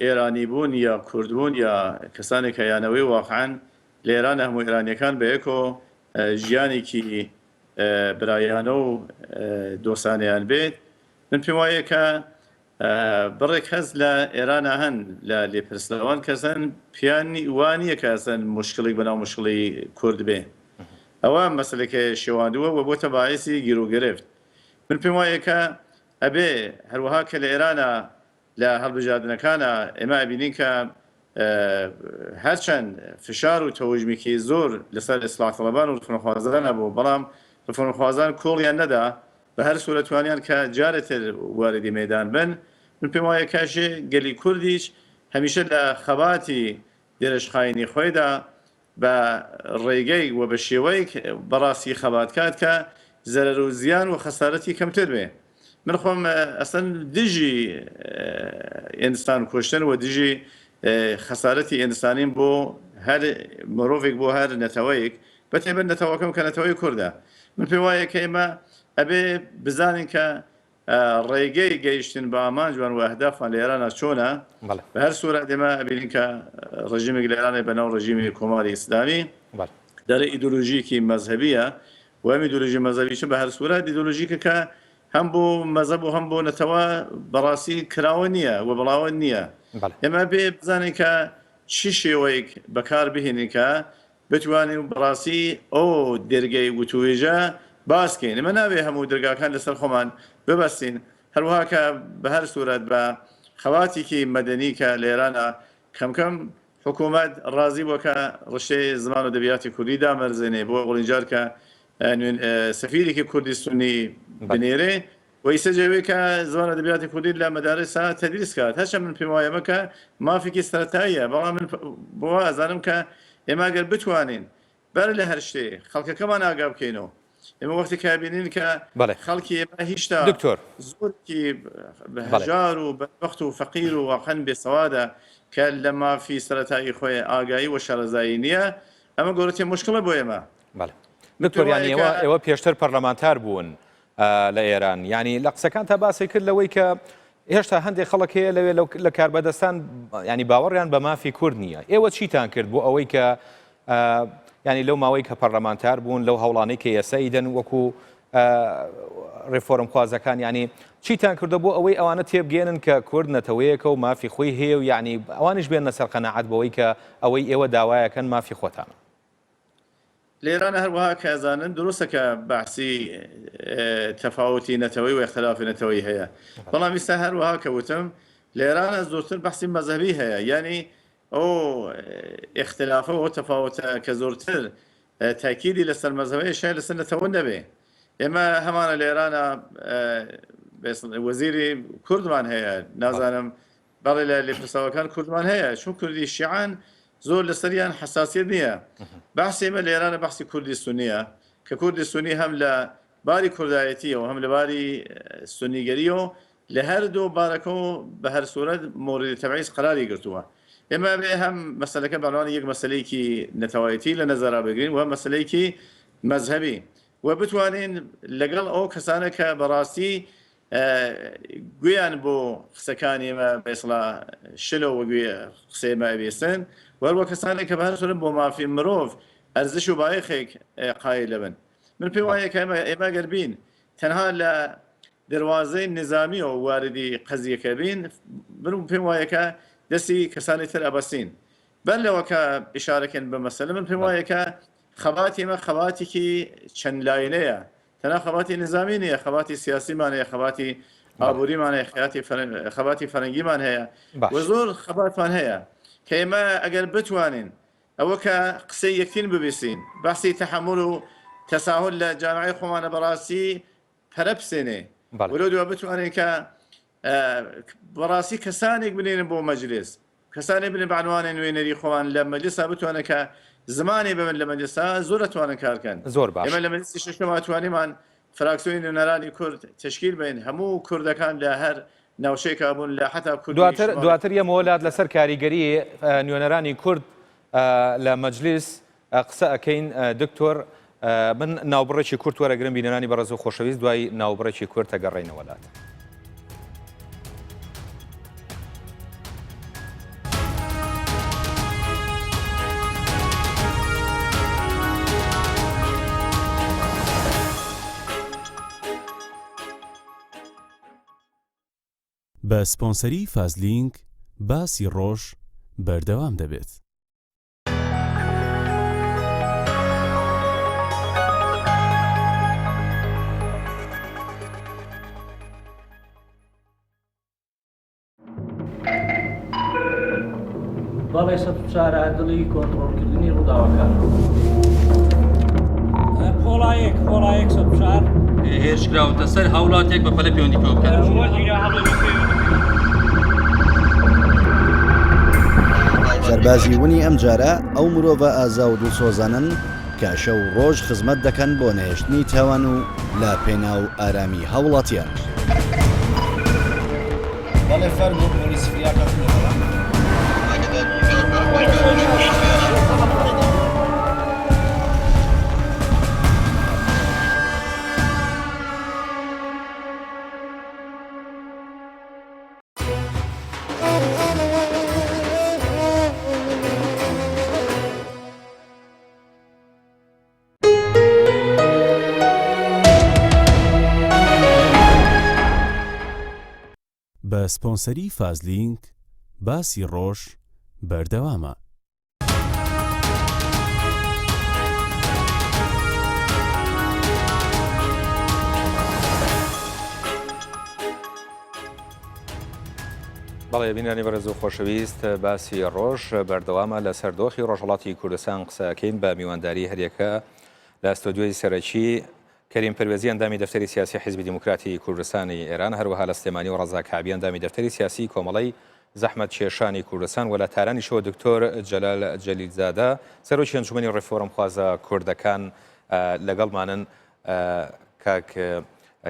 ئێرانی بوون یا کورد بوون یا کەسانێک کە یانەوەی واقعەن لە ئێران هەموو ئێرانیەکان بەیەکۆ ژیانێکی برایانە و دۆستانەیان بێت من پێم وایە کە بڕێک کەس لە ئێرانا هەن لە لێپرسراوان کەس هەن پێیان وا نییە کە ئەسەن موشکڵیک بەناو موشکڵی کورد بێ ئەوە مەسەلەکەی شێواندووە و بۆتە باعیسی گیروگرفت من پێم وایە کە ئەبێ هەروەها کە لە ئێرانا لە هەڵبژاردنەکانا ئێمە ئەبینین کە هەرچەند فشار و تەوژمێکی زۆر لەسەر ئیسڵاحتەڵەبان و ڕفۆرمخوازان هەبوو بەڵام ڕفۆرمخوازان کۆڵیان نەدا بە هەر سورەت توانیان کە جارێ تر واردی مەیدان بن من پێم وایە کاشێ گەلی کوردیش هەمیشە لە خەباتی درێژخایەنی خۆیدا بە ڕێگەیک و بە شێوەیک بەڕاستی خەبات کات کە زەرەر و زیان و خەسارەتی کەمتر بێ. من خۆم ئەسڵەن دژی ئینسان کوشتن و دژی خەسارەتی ئینسانیم بۆ هەر مرۆڤێک بۆ هەر نەتەوەیەک بە تایبەت نەتەوەکەم کە نەتەوەی کوردە. من پێم وایە کە ئێمە ئەبێ بزانین کە ڕێگەی گەیشتن بە ئامانجمان و ئەهدافمان لە ئێرانا چۆنە؟ بە هەر سوورەت ئێمە ئەبینین کە ڕژیمێک لە ئێرانێ بە ناو ڕژیمی کۆماری ئیسلامی دارای ئیدۆلۆژییەکی مەزهەبییە و ئەم ئیدۆلۆژی مەزهەبیشە بە هەر سوورەت ئیدۆلۆژیکە کە هەم بۆ مەزهەب و هەم بۆ نەتەوە بەڕاستی کراوە نییە و بڵاوە نییە. ئێمە ئەبێ بزانین کە چ شێوەیەک بەکار بهێنین کە بتوانین بەڕاستی ئەو دەرگەی وتووێژە باز کەین. ئێمە نابێ هەموو دەرگاکان لەسەر خۆمان ببەستین. هەروەها کە بە هەر سوورەت بە خەباتێکی مەدەنی کە لە ئێرانا کەم کەم حکوومەت ڕازی بووە کە ڕشتەی زمان و ئەدەبیاتی کوردی دامەرزێنێ بۆ ئەوڵین جار کە سەفیرێکی کوردی سوننی بنێرێ و ئیسە جەوێ کە زمان ئەدەبیاتی کوردی لە مەدارسا تەدریس کات هەرچەند من پێم وایە ئەمە کە مافێکی سەرەتاییە بەڵام من بۆ وا ئەزانم کە ئێمە گەر بتوانین بەر لە هەر شتێ خەڵکەکەمان ئاگا بکەینەوە ئێمە وەختی کە بینین کە خەڵکی ئێمە هیشتا دکتۆر زۆرکی هەژار و بەدبەخت و فەقیر و واقعەن بێسەوادە کە لە مافی سەرەتایی خۆی ئاگایی و شارەزایی نییە ئەمە گەورەترین مشکڵە بۆ ئێمە. بەڵێ دکتۆر یانی ئێوە پێشتر پەرلەمانتار بوون لە ئێران ینی لە قسەکان تا باسی کرد لەوەی کە هێشتا هەندێک خەڵک هەیە لەوێ لە کاربەدەستان ینی باوەڕیان بە مافی کورد نییە ئێوە چیتان کرد بۆ ئەوەی کە ینی لەو ماوەی کە پەرلەمانتار بوون لەو هەوڵانەی کە ئێستا ئیدەن وەکو. ڕێفۆرمخوازەکان یانی چیتان کردووە بۆ ئەوەی ئەوانە تێبگەیەنن کە کورد نەتەوەیەکە و مافی خۆی هەیە و یانی ئەوانیش بێننە سەر قەناعەت بەوەی کە ئەوەی ئێوە داوایەکەن مافی خۆتانە؟ لێرانە هەروەها کە ئەزانن دروستە کە بەحسی تەفاوتی نەتەوەی و ئیختلافی نەتەوەی هەیە بەڵام ئیستا هەروەها کە وتم لێرانە زۆرتر بەحسی مەزهەبی هەیە یانی ئەو ئیختلافە و ئەو تەفاوتە کە زۆرتر تاکیدی لەسەر مەزهەبەیە شاید لەسەر نەتەوە نەبێ ئێمە هەمانە لێرانە وەزیری کوردمان هەیە نازانم بەڵێ لە لێپرسراوەکان کوردمان هەیە چون کوردی شیعان زۆر لەسەریان حەساسیەت نییە بەحسی ئێمە لێرانە بەحسی کوردی سونیە کە کوردی سونی هەم لە باری کوردایەتیەوە هەم لە باری سونیگەریەوە لە هەردوو بارەکەەوە بە هەر سورەت مۆردی تەبعیز قەراری گرتووە ئێمە بێ هەم مەسەلەکە بەڵوانی یەک مەسلەیەکی نەتەوایەتی لە نەزەرا بگرین و مەسلەیەکی مەزهەبی و بتوانین لەگەڵ ئەو کەسانە کە بەڕاستی گوێیان بۆ قسەکانی ئێمە بە ئیسڵا شلە و گوێ قسەی ئێمە ئەبیستن و هەروە کەسانێک کە بە هەر سورەت بۆ مافی مرۆڤ ئەرزش و بایەخێک قایل دەبن. من پێم وایە کە ئێمە ئێمە گەر بین تەنها لە دەروازەی نیزامیەوە واردی قەزیەکە بین من پێم وایە کە دەستی کەسانی تر ئەبەستین. بەر لەوە کە ئیشارەکەن بە مەسەلە من پێم وایە کە خەباتی ئێمە خەباتێکی چەند لایەنەیە تەنها خەباتی نیزامی نییە، خەباتی سیاسیمان هەیە، خەباتی ئابووریمان هەیە، خەیاتی خەباتی فەرەنگیمان هەیە و زۆر خەباتمان هەیە کە ئێمە ئەگەر بتوانین ئەوە کە قسەی یەکتین ببیستین، بەحسی تەحەمول و تەساهول لە جامعەی خۆمانە بەڕاستی پەرە بسێنێ و لەو دوا بتوانین کە بەڕاستی کەسانێک بنێرن بۆ مەجلیس کەسانێ بنێ بە عنوانێ نوێنەری خۆمان لە مەجلسا بتوانن کە زمانێ ببن لە مەجلسا زۆر ئەتوانن کار کەن زۆر باش. ئێمە لە مەجلسی شەشەما توانیمان فراکسیۆنی نوێنەرانی کورد تەشکیل بەین هەموو کوردەکان لە هەر ناوچەیەکا بوون لە حەتا کوردی دواتر شمال دواتر یەمەوە لات لەسەر کاریگەری نوێنەرانی کورد لە مەجلیس قسە ئەکەین دکتۆر من ناوبڕێکی کورت وەرەگرم بینەرانی بەڕێز و خۆشەویست دوای ناوبڕێکی کورت ئەگەڕێینەوە لات. بە سپۆنسەری فازلینک باسی ڕۆژ بەردەوام دەبێت. بەڵێ 104 دڵی کۆنتڕۆڵکردنی ڕووداوەکان. پۆڵایەک پۆڵایەک 104 هێرشکراوەتە سەر هاوڵاتێک بە پەلە پەیوەندی پێوە بکەن. سەربازی ونی ئەمجارە ئەو مرۆڤە ئازا و دڵسۆزانەن کە شەو و ڕۆژ خزمەت دەکەن بۆ نەهێشتنی تاوان و لە پێناو ئارامی هاوڵاتیان. بەڵێ فەرموو پۆلیسی فریاکەوتن لەگەڵە. بە سپۆنسەری فازلینک باسی ڕۆژ بەردەوامە. بەڵێ بینەرانی بەڕێز و خۆشەویست باسی ڕۆژ بەردەوامە لەسەر دۆخی ڕۆژهەڵاتی کوردستان قسەکەین بە میوانداری هەریەکە لە ستۆدیۆی سەرەکی کەریم پەروێزی ئەندامی دەفتەری سیاسی حیزبی دیموکراتی کوردستانی ئێران، هەروەها لە سلێمانی و ڕەزا کەعبی ئەندامی دەفتەری سیاسی کۆمەڵەی زەحمەتکێشانی کوردستان و لە تارانیشەوە دکتۆر جەلال جەلیلزادە سەرۆکی ئەنجومەنی ڕێفۆرمخوازە کوردەکان لەگەڵمانن. کاک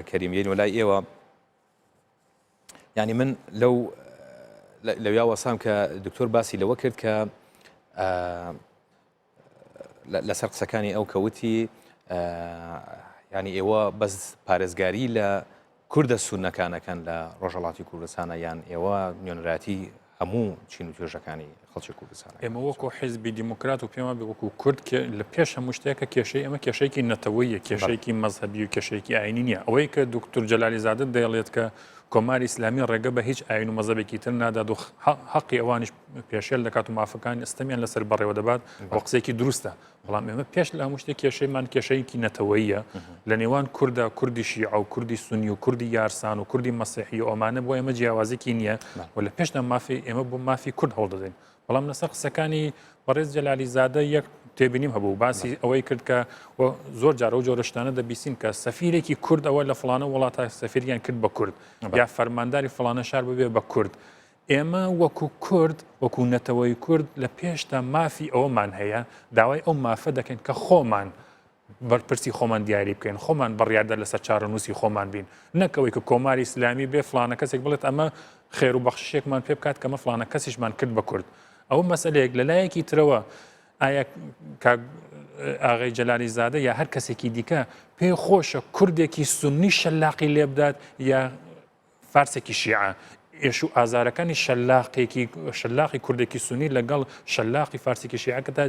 کەریم یەین وەلای ئێوە یعنی من لەو لەویا وەسام کە دکتۆر باسی لەوە کرد کە لەسەر قسەکانی ئەو کە وتی ینی ئێوە بەس پارێزگاری لە کوردە سونەکانەکەن لە ڕۆژهڵاتی کوردستانە یان ئێوە نوێنەرایەتی هەموو چین و توێژەکانی خەڵکی کوردستان. ئێمە وەکو حیزبی دیموکرات و پێمان بێ وەکو کورد لە پێش هەموو شتێکە کێشەی ئێمە کێشەیەکی نەتەوەیە، کێشەیەکی مەزهەبی و کێشەیەکی ئاینی نییە. ئەوەی کە دوکتور جەلالی زادە دەیڵێت کە کۆماری ئیسلامی ڕێگە بە هیچ ئاین و مەزهەبێکی تر نادات و حەقی ئەوانیش پێشێل دەکات و مافەکانی ستەمیان لەسەر بەڕێوە دەبات، ئەو قسەیەکی دروستە. بەڵام ئێمە پێش لە هەموو شتێک کێشەیمان کێشەیەکی نەتەوەیە لە نێوان کووردا کوردی شیعە و کوردی سونی و کوردی یارسان و کوردی مەسیحی و ئەمانە بۆ ئێمە جیاوازێکی نییە و لە پێشدا مافی ئێمە بۆ مافی کورد هەوڵ دەدەین بەڵام لەسەر قسەکانی بەڕێز جەلالی زادە یەک تێبینیم هەبوو باسی ئەوەی کرد کە زۆر جارە و جۆرە شتانە دەبیسین کە سەفیرێکی کورد ئەوە لە فلانە وڵاتە سەفیریان کرد بە کورد یا فەرمانداری فلانە شار ببێ بە کورد ئێمە وەکو کورد، وەکو نەتەوەی کورد لە پێشدا مافی ئەوەمان هەیە، داوای ئەو مافە دەکەین کە خۆمان بەرپرسی خۆمان دیاری بکەین، خۆمان بڕیاردەر لەسەر چارەنووسی خۆمان بین، نەک ئەوەی کە کۆماری ئیسلامی بێ فڵانە کەسێک بڵێت ئەمە خێر و بەخششێکمان پێ بکات کە ئەمە فڵانە کەسیشمان کرد بە کورد. ئەوە مەسەلەیەک. لە لایەکی ترەوە ئایا کاک ئاغای جەلالی زادە یا هەر کەسێکی دیکە پێی خۆشە کوردێکی سوننی شەلاقی لێ بدات یا فارسێکی شیعە ئێش و ئازارەکانی شەلاقێکی شەلاقی کوردێکی سونی لەگەڵ شەلاقی فارسێکی شیعەکەدا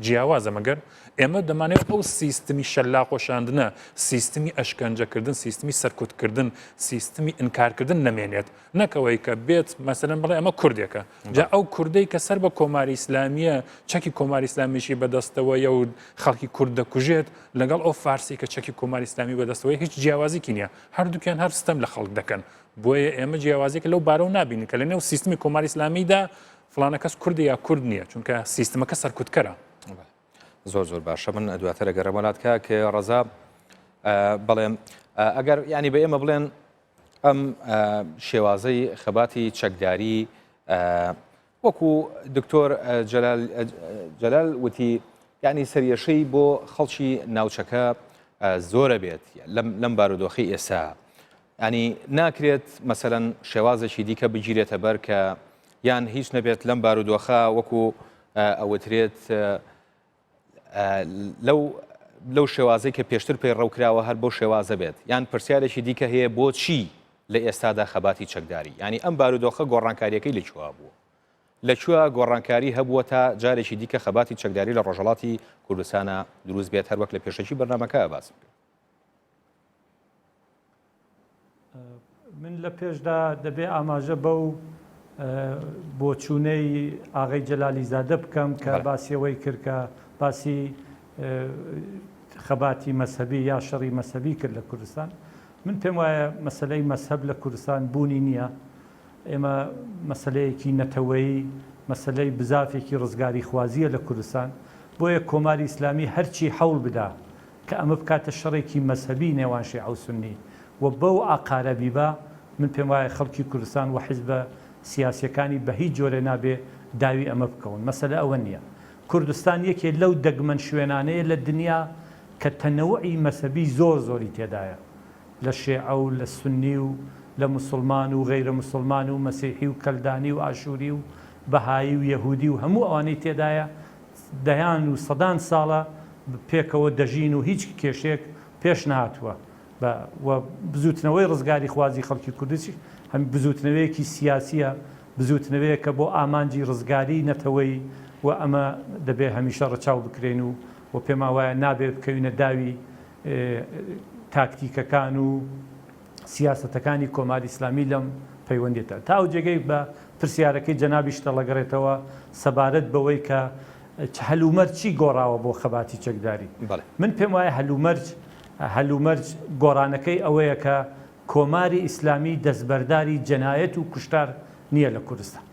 جیاوازە مەگەر ئێمە دەمانێت ئەو سیستمی شەلاقۆشاندنە سیستمی ئەشکەنجەکردن سیستمی سەرکوتکردن سیستمی ئینکارکردن نەمێنێت نەکەوەی کە بێت مەسەلەن بڵێ ئەمە کوردێکە جا ئەو کوردەی کە سەر بە کۆماری ئیسلامیە چەکی کۆماری ئیسلامیشی بەدەستەوەیە و خەڵکی کورد دەکوژێت لەگەڵ ئەو فارسی کە چەکی کۆماری ئیسلامی بەدەستەوەی هیچ جیاوازیکی نییە هەردووکیان هەر ستەم لە خەڵک دەکەن بۆیە ئێمە جیاوازیەکە لەو بارەوە نابینین کە لە نێو سیستمی کۆماری ئیسلامیدا فڵانە کەس کوردە یا کورد نییە چونکە سیستمەکە سەرکوتکەرە. زۆر زۆر باشە من دواتر ئەگەڕێمەوە لات کاک ڕەزا بەڵێ ئەگەر ینی بە ئێمە بڵێن ئەم شێوازەی خەباتی چەکداری وەکو دکتۆر جەلال جەلال وتی یانی سەریەشەی بۆ خەڵکی ناوچەکە زۆرە بێت لەم بارودۆخی ئێستا ینی ناکرێت مەسەەن شێوازێکی دیکە بگیرێتە بەر کە یان هیچ نەبێت لەم بارودۆخە وەکو ئەوترێت لەو لەو شێوازەی کە پێشتر پەیڕەو کراوە هەر بەو شێوازە بێت یان پرسیارێکی دیکە هەیە بۆچی لە ئێستادا خەباتی چەکداری یانی ئەم بارودۆخە گۆڕانکاریەکەی لە کوێ بووە لە کوێ گۆڕانکاری هەبووە تا جارێکی دیکە خەباتی چەکداری لە ڕۆژهەڵاتی کوردستانە دروست بێت هەروەک لە پێشەکی بەرنامەکە باسم کرد. من لە پێشدا دەبێ ئاماژە بەو بۆچوونەی ئاغەی جەلالی زادە بکەم کە باسی ئەوەی کرد کە باسی خەباتی مەزهەبی یا شەڕی مەزهەبی کرد لە کوردستان. من پێم وایە مەسەلەی مەزهەب لە کوردستان بوونی نییە. ئێمە مەسەلەیەکی نەتەوەیی، مەسەلەی بزافێکی ڕزگاریخوازییە لە کوردستان. بۆیە کۆماری ئیسلامی هەرچی حەوڵ بدا کە ئەمە بکاتە شەڕێکی مەزهەبی نێوان شیعە و سوننی و بەو ئاقارە بیبا، من پێم وایە خەڵکی کوردستان و حیزبە سیاسییەکانی بە هیچ جۆرێ نابێ داوی ئەمە بکەون. مەسەلە ئەوە نییە. کوردستان یەکێ لەو دەگمەن شوێنانەیە لە دنیا کە تەنەوعی مەزهەبی زۆر زۆری تێدایە. لە شێعە و لە سوننی و لە موسڵمان و غەیرە موسڵمان و مەسیحی و کەلدانی و ئاشووری و بەهایی و یەهوودی و هەموو ئەوانەی تێدایە دەیان و سەدان ساڵە پێکەوە دەژین و هیچ کێشەیەک پێش نەهاتووە بە و بزووتنەوەی ڕزگاریخوازی خەڵکی کوردیش هەم بزووتنەوەیەکی سیاسییە، بزووتنەوەیەکە بۆ ئامانجی ڕزگاریی نەتەوەیی و ئەمە دەبێ هەمیشە ڕەچاو بکرێن و و پێمان وایە نابێ بکەوینە داوی تاکتیکەکان و سیاسەتەکانی کۆماری ئیسلامی لەم پەیوەندیەدا. تا ئەو جێگەی بە پرسیارەکەی جەنابیشت هەڵەگەڕێتەوە سەبارەت بەوەی کە هەلومەرج چی گۆڕاوە بۆ خەباتی چەکداری. من پێم وایە هەلومەرج هەلومەرج گۆڕانەکەی ئەوەیە کە کۆماری ئیسلامی دەستبەرداری جەنایەت و کوشتار نییە لە کوردستان.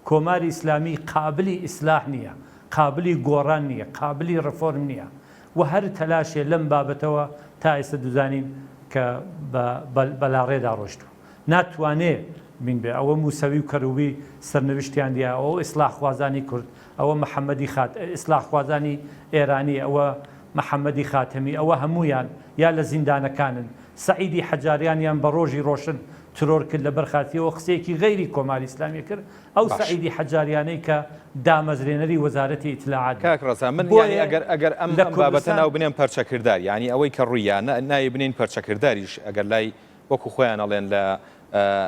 کۆماری ئیسلامی قابلی ئیسلاح نییە، قابلی گۆڕان نییە، قابلی ڕێفۆرم نییە و هەر تەلاشێ لەم بابەتەوە تا ئێستا دەزانین کە بە بە لاڕێدا ڕۆیشتووە. ناتوانێ بین بێ. ئەوە موسەوی و کەروبی سەرنوشتیان دیا، ئەوە ئیسلاحخوازانی کورد، ئەوە محەمەدی خات ئیسلاحخوازانی ئێرانی، ئەوە محەمەدی خاتەمی، ئەوە هەموویان یا لە زیندانەکانن. سەعیدی حەجاریانیان بە ڕۆژی ڕۆشن ترۆر کرد لەبەر خاتری ئەوە قسەیەکی غەیری کۆماری ئیسلامی کرد، ئەو باش. سەعیدی حەجاریانەی کە دامەزرێنەری وەزارەتی ئیتلاعات بوو. کاک ڕەزا من یانی بۆیە ئەگەر ئەگەر ئەم لە ئەم بابەتە کوردستان. ناو بنێم پەرچەکردار یانی ئەوەی کە ڕووی یا نا ناوی بنێین پەرچەکرداریش ئەگەر لای وەکو خۆیان ئەڵێن لە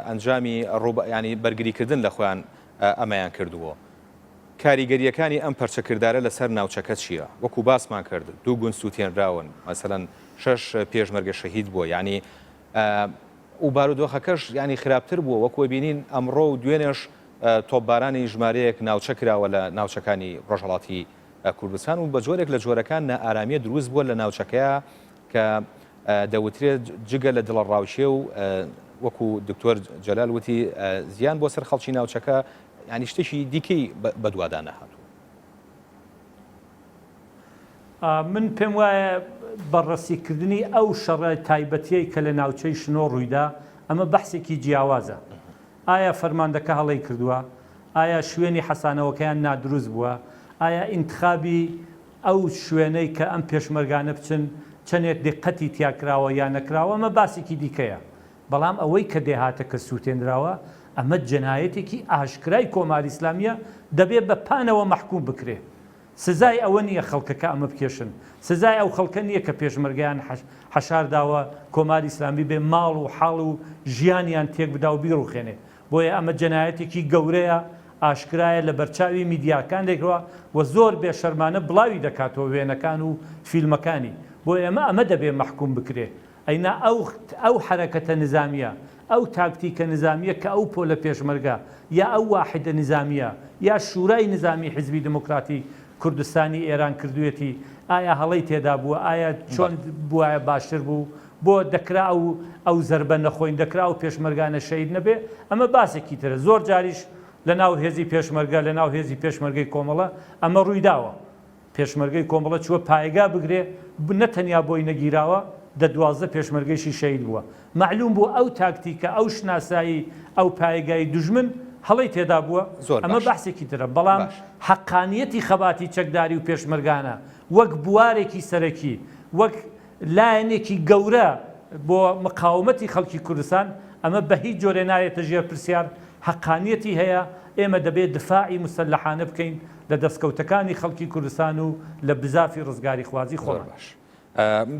ئەنجامی ڕووبە یانی بەرگری کردن لە خۆیان. ئەمەیان کردووە. کاریگەرییەکانی ئەم پەرچەکردارە لەسەر ناوچەکە چییە؟ وەکو باسمان کرد دوو گوند سووتێنراون، مەسەلەن شەش پێشمەرگە شەهید بووە، یانی و بارودۆخەکەش یانی خراپتر بووە، وەکو ئەبینین ئەمڕۆ و دوێنێش تۆپبارانی ژمارەیەک ناوچە کراوە لە ناوچەکانی ڕۆژهەڵاتی کوردستان و بە جۆرێک لە جۆرەکان نائارامییە دروست بووە لە ناوچەکەیا کە دەوترێت جگە لە دڵەڕاوکێ و وەکو دکتۆر جەلال وتی زیان بۆ سەر خەڵکی ناوچەکە یانی شتێکی دیکەی بەدوادا نەهاتووە. من پێم وایە بەڕەسیکردنی ئەو شەڕە تایبەتیەی کە لە ناوچەی شنۆ ڕوویدا ئەمە بەحسێکی جیاوازە. ئایا فەرماندەکە هەڵەی کردووە؟ ئایا شوێنی حەسانەوەکەیان نادروست بووە؟ ئایا ئینتخابی ئەو شوێنەی کە ئەم پێشمەرگانە بچن چەنێک دیقەتی تیا کراوە یا نەکراوە ئەمە باسێکی دیکەیە. بەڵام ئەوەی کە دێهاتەکە سووتێنراوە ئەمە جەنایەتێکی ئاشکرای کۆماری ئیسلامییە دەبێ بە پانەوە مەحکووم بکرێ. سزای ئەوە نییە خەڵکەکە ئەمە بکێشن، سزای ئەو خەڵکە نییە کە پێشمەرگەیان حەشار داوە کۆماری ئیسلامی بێ ماڵ و حاڵ و ژیانیان تێک بدا و بیڕوخێنێ. بۆیە ئەمە جەنایەتێکی گەورەیە، ئاشکرایە لە بەرچاوی میدیاکان دەیکرا و زۆر بێ شەرمانە بڵاوی دەکاتەوە وێنەکان و فیلمەکانی. بۆیە ئەمە ئەمە دەبێ مەحکووم بکرێ. ئەینا ئەو ئەو حەرەکەتە نزامیە، ئەو تاکتیکە نزامیە کە ئەو پۆلە پێشمەرگە یا ئەو واحدە نزامیە یا شورای نزامی حیزبی دموکراتی کوردستانی ئێران کردویەتی ئایا هەڵەی تێدا بووە؟ ئایا چۆن بوایە باشتر بوو؟ بۆ دەکرا ئەو ئەو زەربە نەخۆین؟ دەکرا ئەو پێشمەرگانە شەهید نەبێ؟ ئەمە باسێکی ترە. زۆر جاریش لە ناو هێزی پێشمەرگە، لە ناو هێزی پێشمەرگەی کۆمەڵە ئەمە ڕوویداوە. پێشمەرگەی کۆمەڵە چووە پایگا بگرێ، نە تەنیا بۆی نەگیراوە، دە 12 پێشمەرگەیشی شەهید بووە. مەعلووم بوو ئەو تاکتیکە، ئەو شناسایی ئەو پایگای دوژمن هەڵەی تێدا بووە، زۆر ئەمە باش. بەحسێکی ترە. بەڵام باش. حەقانییەتی خەباتی چەکداری و پێشمەرگانە وەک بوارێکی سەرەکی، وەک لایەنێکی گەورە بۆ مقاومەتی خەڵکی کوردستان، ئەمە بە هیچ جۆرێ نایەتە ژێر پرسیار، حەقانیەتی هەیە، ئێمە دەبێ دفاعی موسەلەحانە بکەین لە دەستکەوتەکانی خەڵکی کوردستان و لە بزافی ڕزگاریخوازی زۆر خۆمان. باش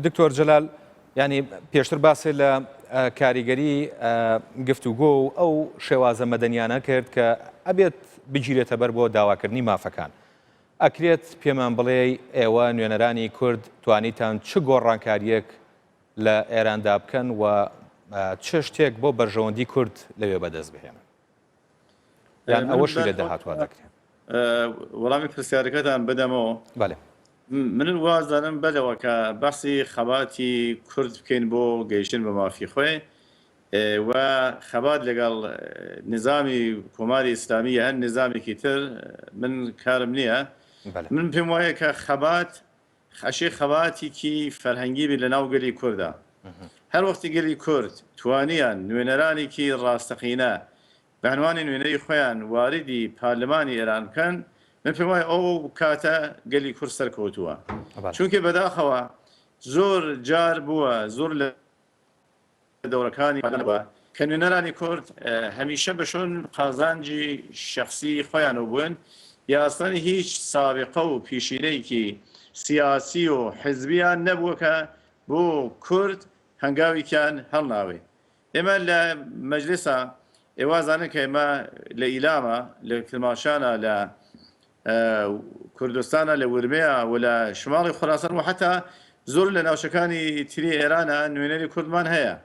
دکتۆر جەلال یانی پێشتر باسی لە کاریگەری گفتوگۆ و ئەو شێوازە مەدەنیانە کرد کە ئەبێت بگیرێتە بەر بۆ داواکردنی مافەکان. ئەکرێت پێمان بڵێی ئێوە نوێنەرانی کورد توانیتان چ گۆڕانکارییەک لە ئێراندا بکەن و چ شتێک بۆ بەرژەوەندی کورد لەوێ بەدەست بهێنن؟ یان ئەوەشی لە داهاتوە دەکرێن؟ وەڵامی پرسیارەکەتان بدەمەوە. بەلێ. من وازدانم بەلەوە کە باسی خەباتی کورد بکەین بۆ گەیشتن بە مافی خۆی و خەبات لەگەڵ نیزامی کۆماری ئیسلامی یا هەر نیزامێکی تر من کارم نییە. من پێم وایە کە خەبات ئەشێ خەباتیکی فەرهەنگی بێت لە ناو گەلی کوردا. هەر وەختی گەلی کورد توانیان نوێنەرانێکی ڕاستەقینە بە عنوانی نوێنەری خۆیان واریدی پارلمانی ئێران بکەن، من پێم وایە ئەو کاتە گەلی کورد سەرکەوتووە. چونکێ بەداخەوە زۆر جار بووە زۆر لە دەورەکانی بووە کە نوێنەرانی کورد هەمیشە بە شوێن قازانجی شەخسی خۆیانەوە بوون یا ئەسڵەن هیچ سابقە و پیشینەیەکی سیاسی و حزبیان نەبووە کە بۆ کورد هەنگاوێکیان هەڵناوێ. ئێمە لە مەجلسا ئێوە زانن کە ئێمە لە ئیلامە، لە کرماشانە، لە کوردستانە، لە ورمێە و لە شماڵی خوراسان و حەتا زۆر لە ناوچەکانی تری ئێرانە نوێنەری کوردمان هەیە.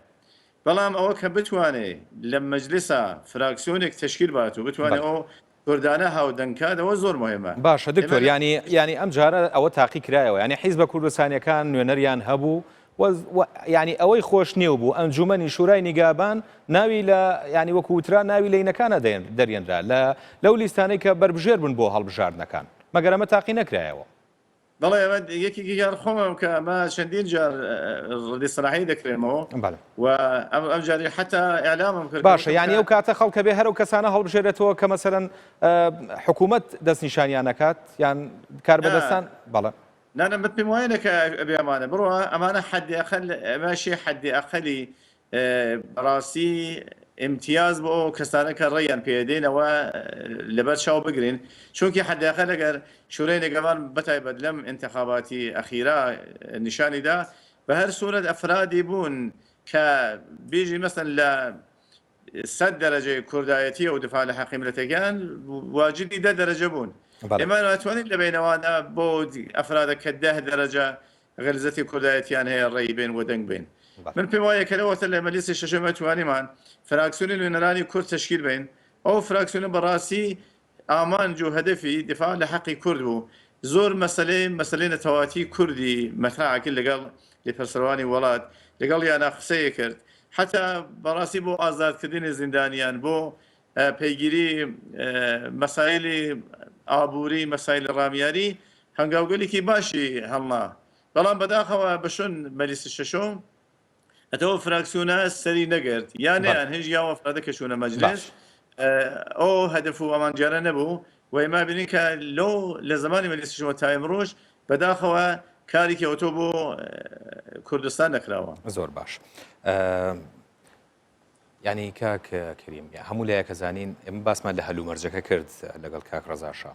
بەڵام ئەوە کە بتوانێ لە مەجلسا فراکسیۆنێک تەشکیل بات و بتوانێ ئەو کوردانە هاودەنگ کات ئەوە زۆر مهمە. باشە ئێمە دکتۆر لە یانی یانی ئەم جارە ئەوە تاقی کرایەوە یانی حیزبە کوردستانیەکان نوێنەریان هەبوو و و یانی ئەوەی خۆش نێو بوو ئەنجومەنی شورای نیگابان ناوی لە یانی وەکو وترا ناوی لەینەکانە دەرێنرا لە لەو لیستانەی کە بەربژێر بوون بۆ هەڵبژاردنەکان مەگەر ئەمە تاقی نەکرایەوە؟ بەڵێ ئەمە یەکێکیان خۆمم کە ئەمە چەندین جار ڕەدی سەلاحی دەکرێمەوە بەڵێ. و ئەم ئەم جاری حتا ئیعلامم کرد کە باشە وتم یانی کە ئەو کاتە خەڵکە بێ هەر ئەو کەسانە هەڵبژێرێتەوە کە مەسەلەن حکوومەت دەستنیشانیان ئەکات یان نا کاربەدەستان بەڵێ. نا نا من پێم وایە نە کە ئەبێ ئەمانە بڕۆ ئەمانە حەدی ئەقەل ئەمە شێ حەدی ئەقەلی بەڕاستی ئیمتیاز بۆ ئەو کەسانە کە ڕێیان پێدەین ئەوە لەبەر چاو بگرین چونکی حەدی ئەقەل ئەگەر شورای نگەبان بەتایبەت لەم ئینتخاباتی ئەخیرا نیشانی دا بە هەر سورەت ئەفرادی بوون کە بیژی مەسەن لە. سەد دەرەجەی کوردایەتیە و دفاع لە حەقی ملەتەکەیان واجدی دە دەرەجە بوون. ئێمە ناتوانین لە بەینەوانە بۆ ئەفرادە کە دە دەرەجە غلزەتی کوردایەتیان هەیە ڕێی بێن و دەنگ بێن. من پێم وایە کە لەوەتە لە مەجلیسی شەشەم توانیمان فراکسیۆنی نوێنەرانی کورد تەشکیل بین. ئەو فراکسیۆنە بەڕاستی ئامانج و هەدەفی دیفاع لە حەقی کورد بوو. زۆر مەسەلەی مەسەلەی نەتەوایەتی کوردی مەترەح کرد لەگەڵ لێپرسراوانی وەڵات لەگەڵیانا قسەی کرد حەتا بەڕاستی بۆ ئازادکردنی زیندانیان بۆ پەیگیری مەسایلی ئابووری مەسایلی ڕامیاری هەنگاوگەلێکی باشی هەڵنا بەڵام بەداخەوە بە شوون مەجلیسی شەشۆم ئەتەوە فراکسیۆنە سەری نەگرت یا نەیان هێژ یا وەفادە کە چوونە مەجلس ئەو هەدەف و ئامانجانە نەبوو و ئێمە بینین کە لەو لە زمانی مەجلسیشەوە تا ئێمڕۆژ بەداخەوە کارێکی ئەوتۆ بۆ کوردستان نەکراوە. زۆر باش. ینی کاک کەریم هەموو لایەکە زانین ئێمە باسمان لە هەلومەرجەکە کرد لەگەڵ کاک ڕەزاشا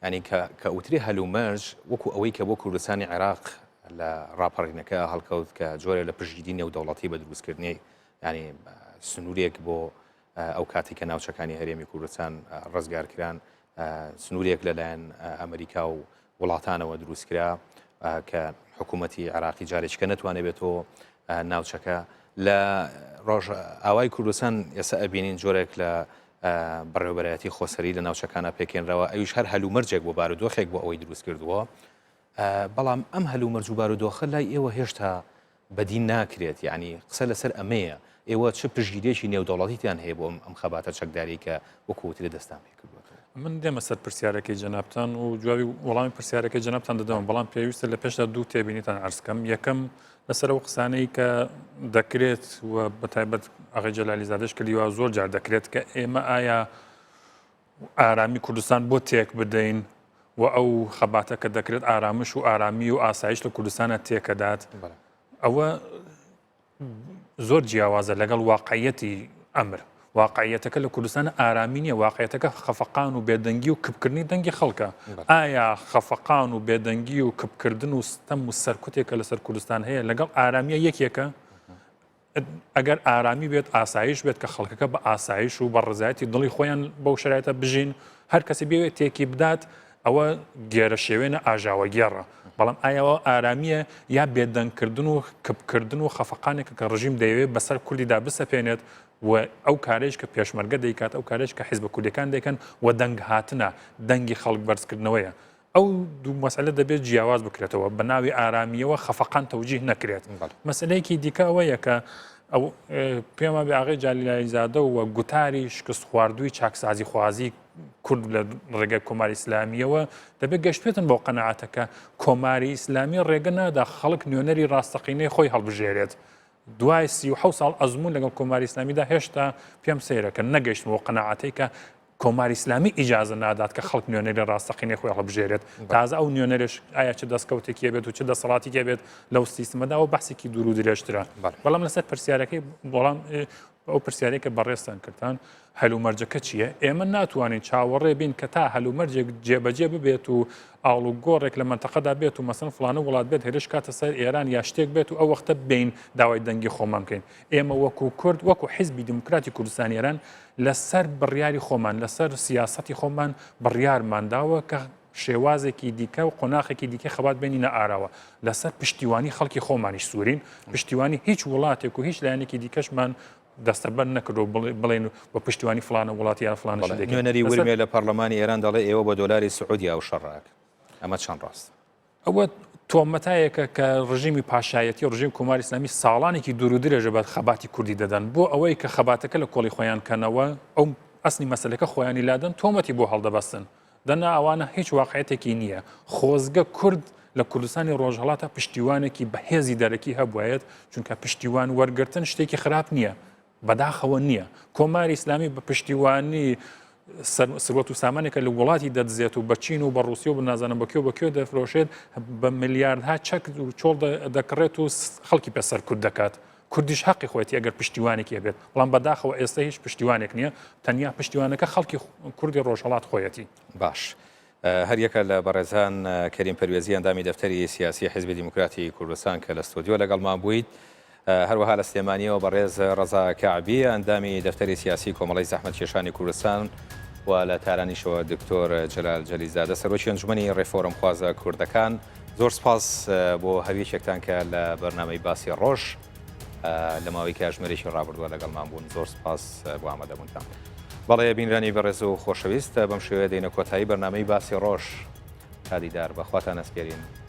یانی کە کە ئوترێ هەلومەرج وەکو ئەوەی کە بۆ کوردستانی عێراق لە ڕاپەڕینەکە هەڵکەوت کە جۆرێ لە پشتگیری نێودەوڵەتی بە دروستکردنی ینی سنوورێک بۆ ئەو کاتی کە ناوچەکانی هەرێمی کوردستان ڕزگار کران سنوورێک لەلایەن ئەمریکا و وڵاتانەوە دروستکرا کە حکوومەتی عراقی جارێککە نەتوانێت بێتەوە ناوچەکە لە ڕۆژ ئاوای کوردستان ئێستا ئەبینین جۆرێک لە بەڕێوەبەرایەتی خۆسەری لە ناوچەکانە پێکێنراوە ئەویش هەر هەلومەرجێک بۆ بارودۆخێک بۆ ئەوەی دروست کردووە بەڵام ئەم هەلومەرج و بارودۆخە لای ئێوە هێشتا بەدی ناکرێت یعنی قسە لەسەر ئەمەیە ئێوە چ پشگیرێکی نێودەوڵەتیتان هەیە بۆ ئەم خەباتە چەکداری کە وەکوترێ دەستان پێکردووەتەوە من دێمە سەر پرسیارەکەی جەنابتان و جوابی وەڵامی پرسیارەکەی جەنابتان دەدەم بەڵام پێویستە لە پێشدا دوو تێبینیتان عەرز کەم یەکەم لەسەر ئەو قسانەی کە دەکرێت و بەتایبەت ئاغای جەلالی زادەش کردیوە زۆر جار دەکرێت کە ئێمە ئایا ئارامی کوردستان بۆ تێک بدەین و ئەو خەباتە کە دەکرێت ئارامش و ئارامی و ئاسایش لە کوردستانە تێکەدات ئەوە زۆر جیاوازە لەگەڵ واقعیەتی ئەمر. واقعیەتەکە لە کوردستان ئارامی نییە، واقعیەتەکە خەفەقان و بێدەنگی و کپکردنی دەنگی خەڵکە. ئایا خەفەقان و بێدەنگی و کپکردن و ستەم و سەرکوتێک کە لەسەر کوردستان هەیە لەگەڵ ئارامیە یەکێکە؟ ئەگەر ئارامی بێت ئاسایش بێت کە خەڵکەکە بە ئاسایش و بە ڕزایەتی دڵی خۆیان بەو شرایەتە بژین هەر کەسی بێوێت تێکی بدات ئەوە گێرەشێوێنە ئاژاوەگێڕە، بەڵام ئایا ئەوە ئارامییە یا بێدەنگکردن و کپکردن و خەفەقانێکە کە ڕژیم دەیەوێت بەسەر کوردیدا بسەپێنێت و ئەو کارەیش کە پێشمەرگە دەیکات، ئەو کارەیش کە حیزبە کوردیەکان دەیکەن و دەنگ هاتنە، دەنگی خەڵک بەرزکردنەوەیە. ئەو دوو مەسەلە دەبێت جیاواز بکرێتەوە، بە ناوی ئارامییەوە خەفەقان تەوجیه نەکرێت. مەسەلەیەکی دیکە ئەوەیە کە ئەو پێم وابێ ئاغای جالیلایزادە و گوتاری شکستخواردووی چاکسازیخوازی کورد لە ڕێگای کۆماری ئیسلامیەوە دەبێت گەشتێتن بۆ قەنەعاتەکە کۆماری ئیسلامی ڕێگە نادا خەڵک نوێنەری ڕاستەقینەی خۆی هەڵبژێرێت دوای 36 ساڵ ئەزمون لەگەڵ کۆماری ئیسلامیدا هێشتا پێم سەیرەکە نەگەیشتمەوە قەنەعاتەی کە کۆماری ئیسلامی ئیجازە نادات کە خەڵک نوێنەری ڕاستەقینەی خۆی هەڵبژێرێت تازە ئەو نوێنەرش ئایا چ دەستکەوتێکی بێت و چ دەسەڵاتێکی بێت لەو سیستمەدا و بەحسێکی دوور و درێژترە بەڵام لەسەر پرسیارەکەی بەڵام ئەو پرسیارەی کە بەڕێزتان کردتان، هەلومەرجەکە چییە؟ ئێمە ناتوانین چاوەڕێ بین کە تا هەلومەرجێک جێبەجێ ببێت و ئاڵوگۆڕێک لە مەنتەقەدا بێت و مەسەن فڵانە وڵات بێت هێرش کاتە سەر ئێران یا شتێک بێت و ئەو وەختە بین داوای دەنگی خۆمان بکەین. ئێمە وەکو کورد، وەکو حیزبی دیموکراتی کوردستانی ئێران لەسەر بڕیاری خۆمان، لەسەر سیاسەتی خۆمان بڕیارمان داوە کە شێوازێکی دیکە و قۆناخێکی دیکەی خەبات بێنینە ئاراوە لەسەر پشتیوانی خەڵکی خۆمانیش سوورین پشتیوانی هیچ وڵاتێک و هیچ لایەنێکی دیکەشمان دەستەبەر نەکردو بڵێن بە پشتیوانی فلانە وڵاتی یان فلانە نوێنەری ورمێ لە پەرلەمانی ئێران دەڵێ ئێوە بە دۆلاری سعودیا ئەو شەڕە ئەمە چەند ڕاست؟ ئەوە تۆمەتایەکە کە ڕژیمی پاشایەتی و ڕژیم کۆماری ئیسلامی ساڵانێکی دوور و درێژە بە خەباتی کوردی دەدەن بۆ ئەوەی کە خەباتەکە لە کۆڵی خۆیان کەنەوە ئەو ئەسلی مەسەلەکە خۆیانی لادەن تۆمەتی بۆ هەڵدەبەستن دەنا ئەوانە هیچ واقعیەتێکی نییە. خۆزگە کورد لە کوردستانی ڕۆژهەڵاتا پشتیوانێکی بەهێزی دەرەکی هەبوایەت، چونکە پشتیوان وەرگرتن شتێکی خراپ نییە. بەداخەوە نییە. کۆماری ئیسلامی بە پشتیوانی سروەت و سامانێکە لە وڵاتی دەدزێت و بە چین و بە ڕووسی و بە نازانم بە کوێ و بە کوێ دەفرۆشێت، بە ملیاردها چەک و چۆڵ دەکڕێت و خەڵکی پێ سەرکوت دەکات. کوردیش هەقی خۆیەتی ئەگەر پشتیوانێکی هەبێت، بەڵام بەداخەوە ئێستا هیچ پشتیوانێک نییە، تەنیا پشتیوانەکە خەڵکی کوردی ڕۆژهەڵات خۆیەتی. باش. هەریەکە لە بەڕێزان کەریم پەروێزی ئەندامی دەفتەری سیاسی حیزبی دیموکراتی کوردستان کە لە ستۆدیۆ لەگەڵمان بوویت. هەروەها لە سلێمانیەوە بەڕێز ڕەزا کەعبی ئەندامی دەفتەری سیاسی کۆمەڵەی زەحمەتکێشانی کوردستان و لە تارانیشەوە دکتۆر جەلال جەلیزادە سەرۆکی ئەنجومەنی ڕێفۆرمخوازە کوردەکان. زۆر سپاس بۆ هەریەکێکتان کە لە بەرنامەی باسی ڕۆژ لە ماوەی کاژمێرێکی ڕابردووە لەگەڵمان بوون. زۆر سپاس بۆ ئامادەبوونتان. بەڵێ بینرانی بەڕێز و خۆشەویست بەم شێوەیە دێینە کۆتایی بەرنامەی باسی ڕۆژ. تا دیدار بە خواتان ئەسپێرین.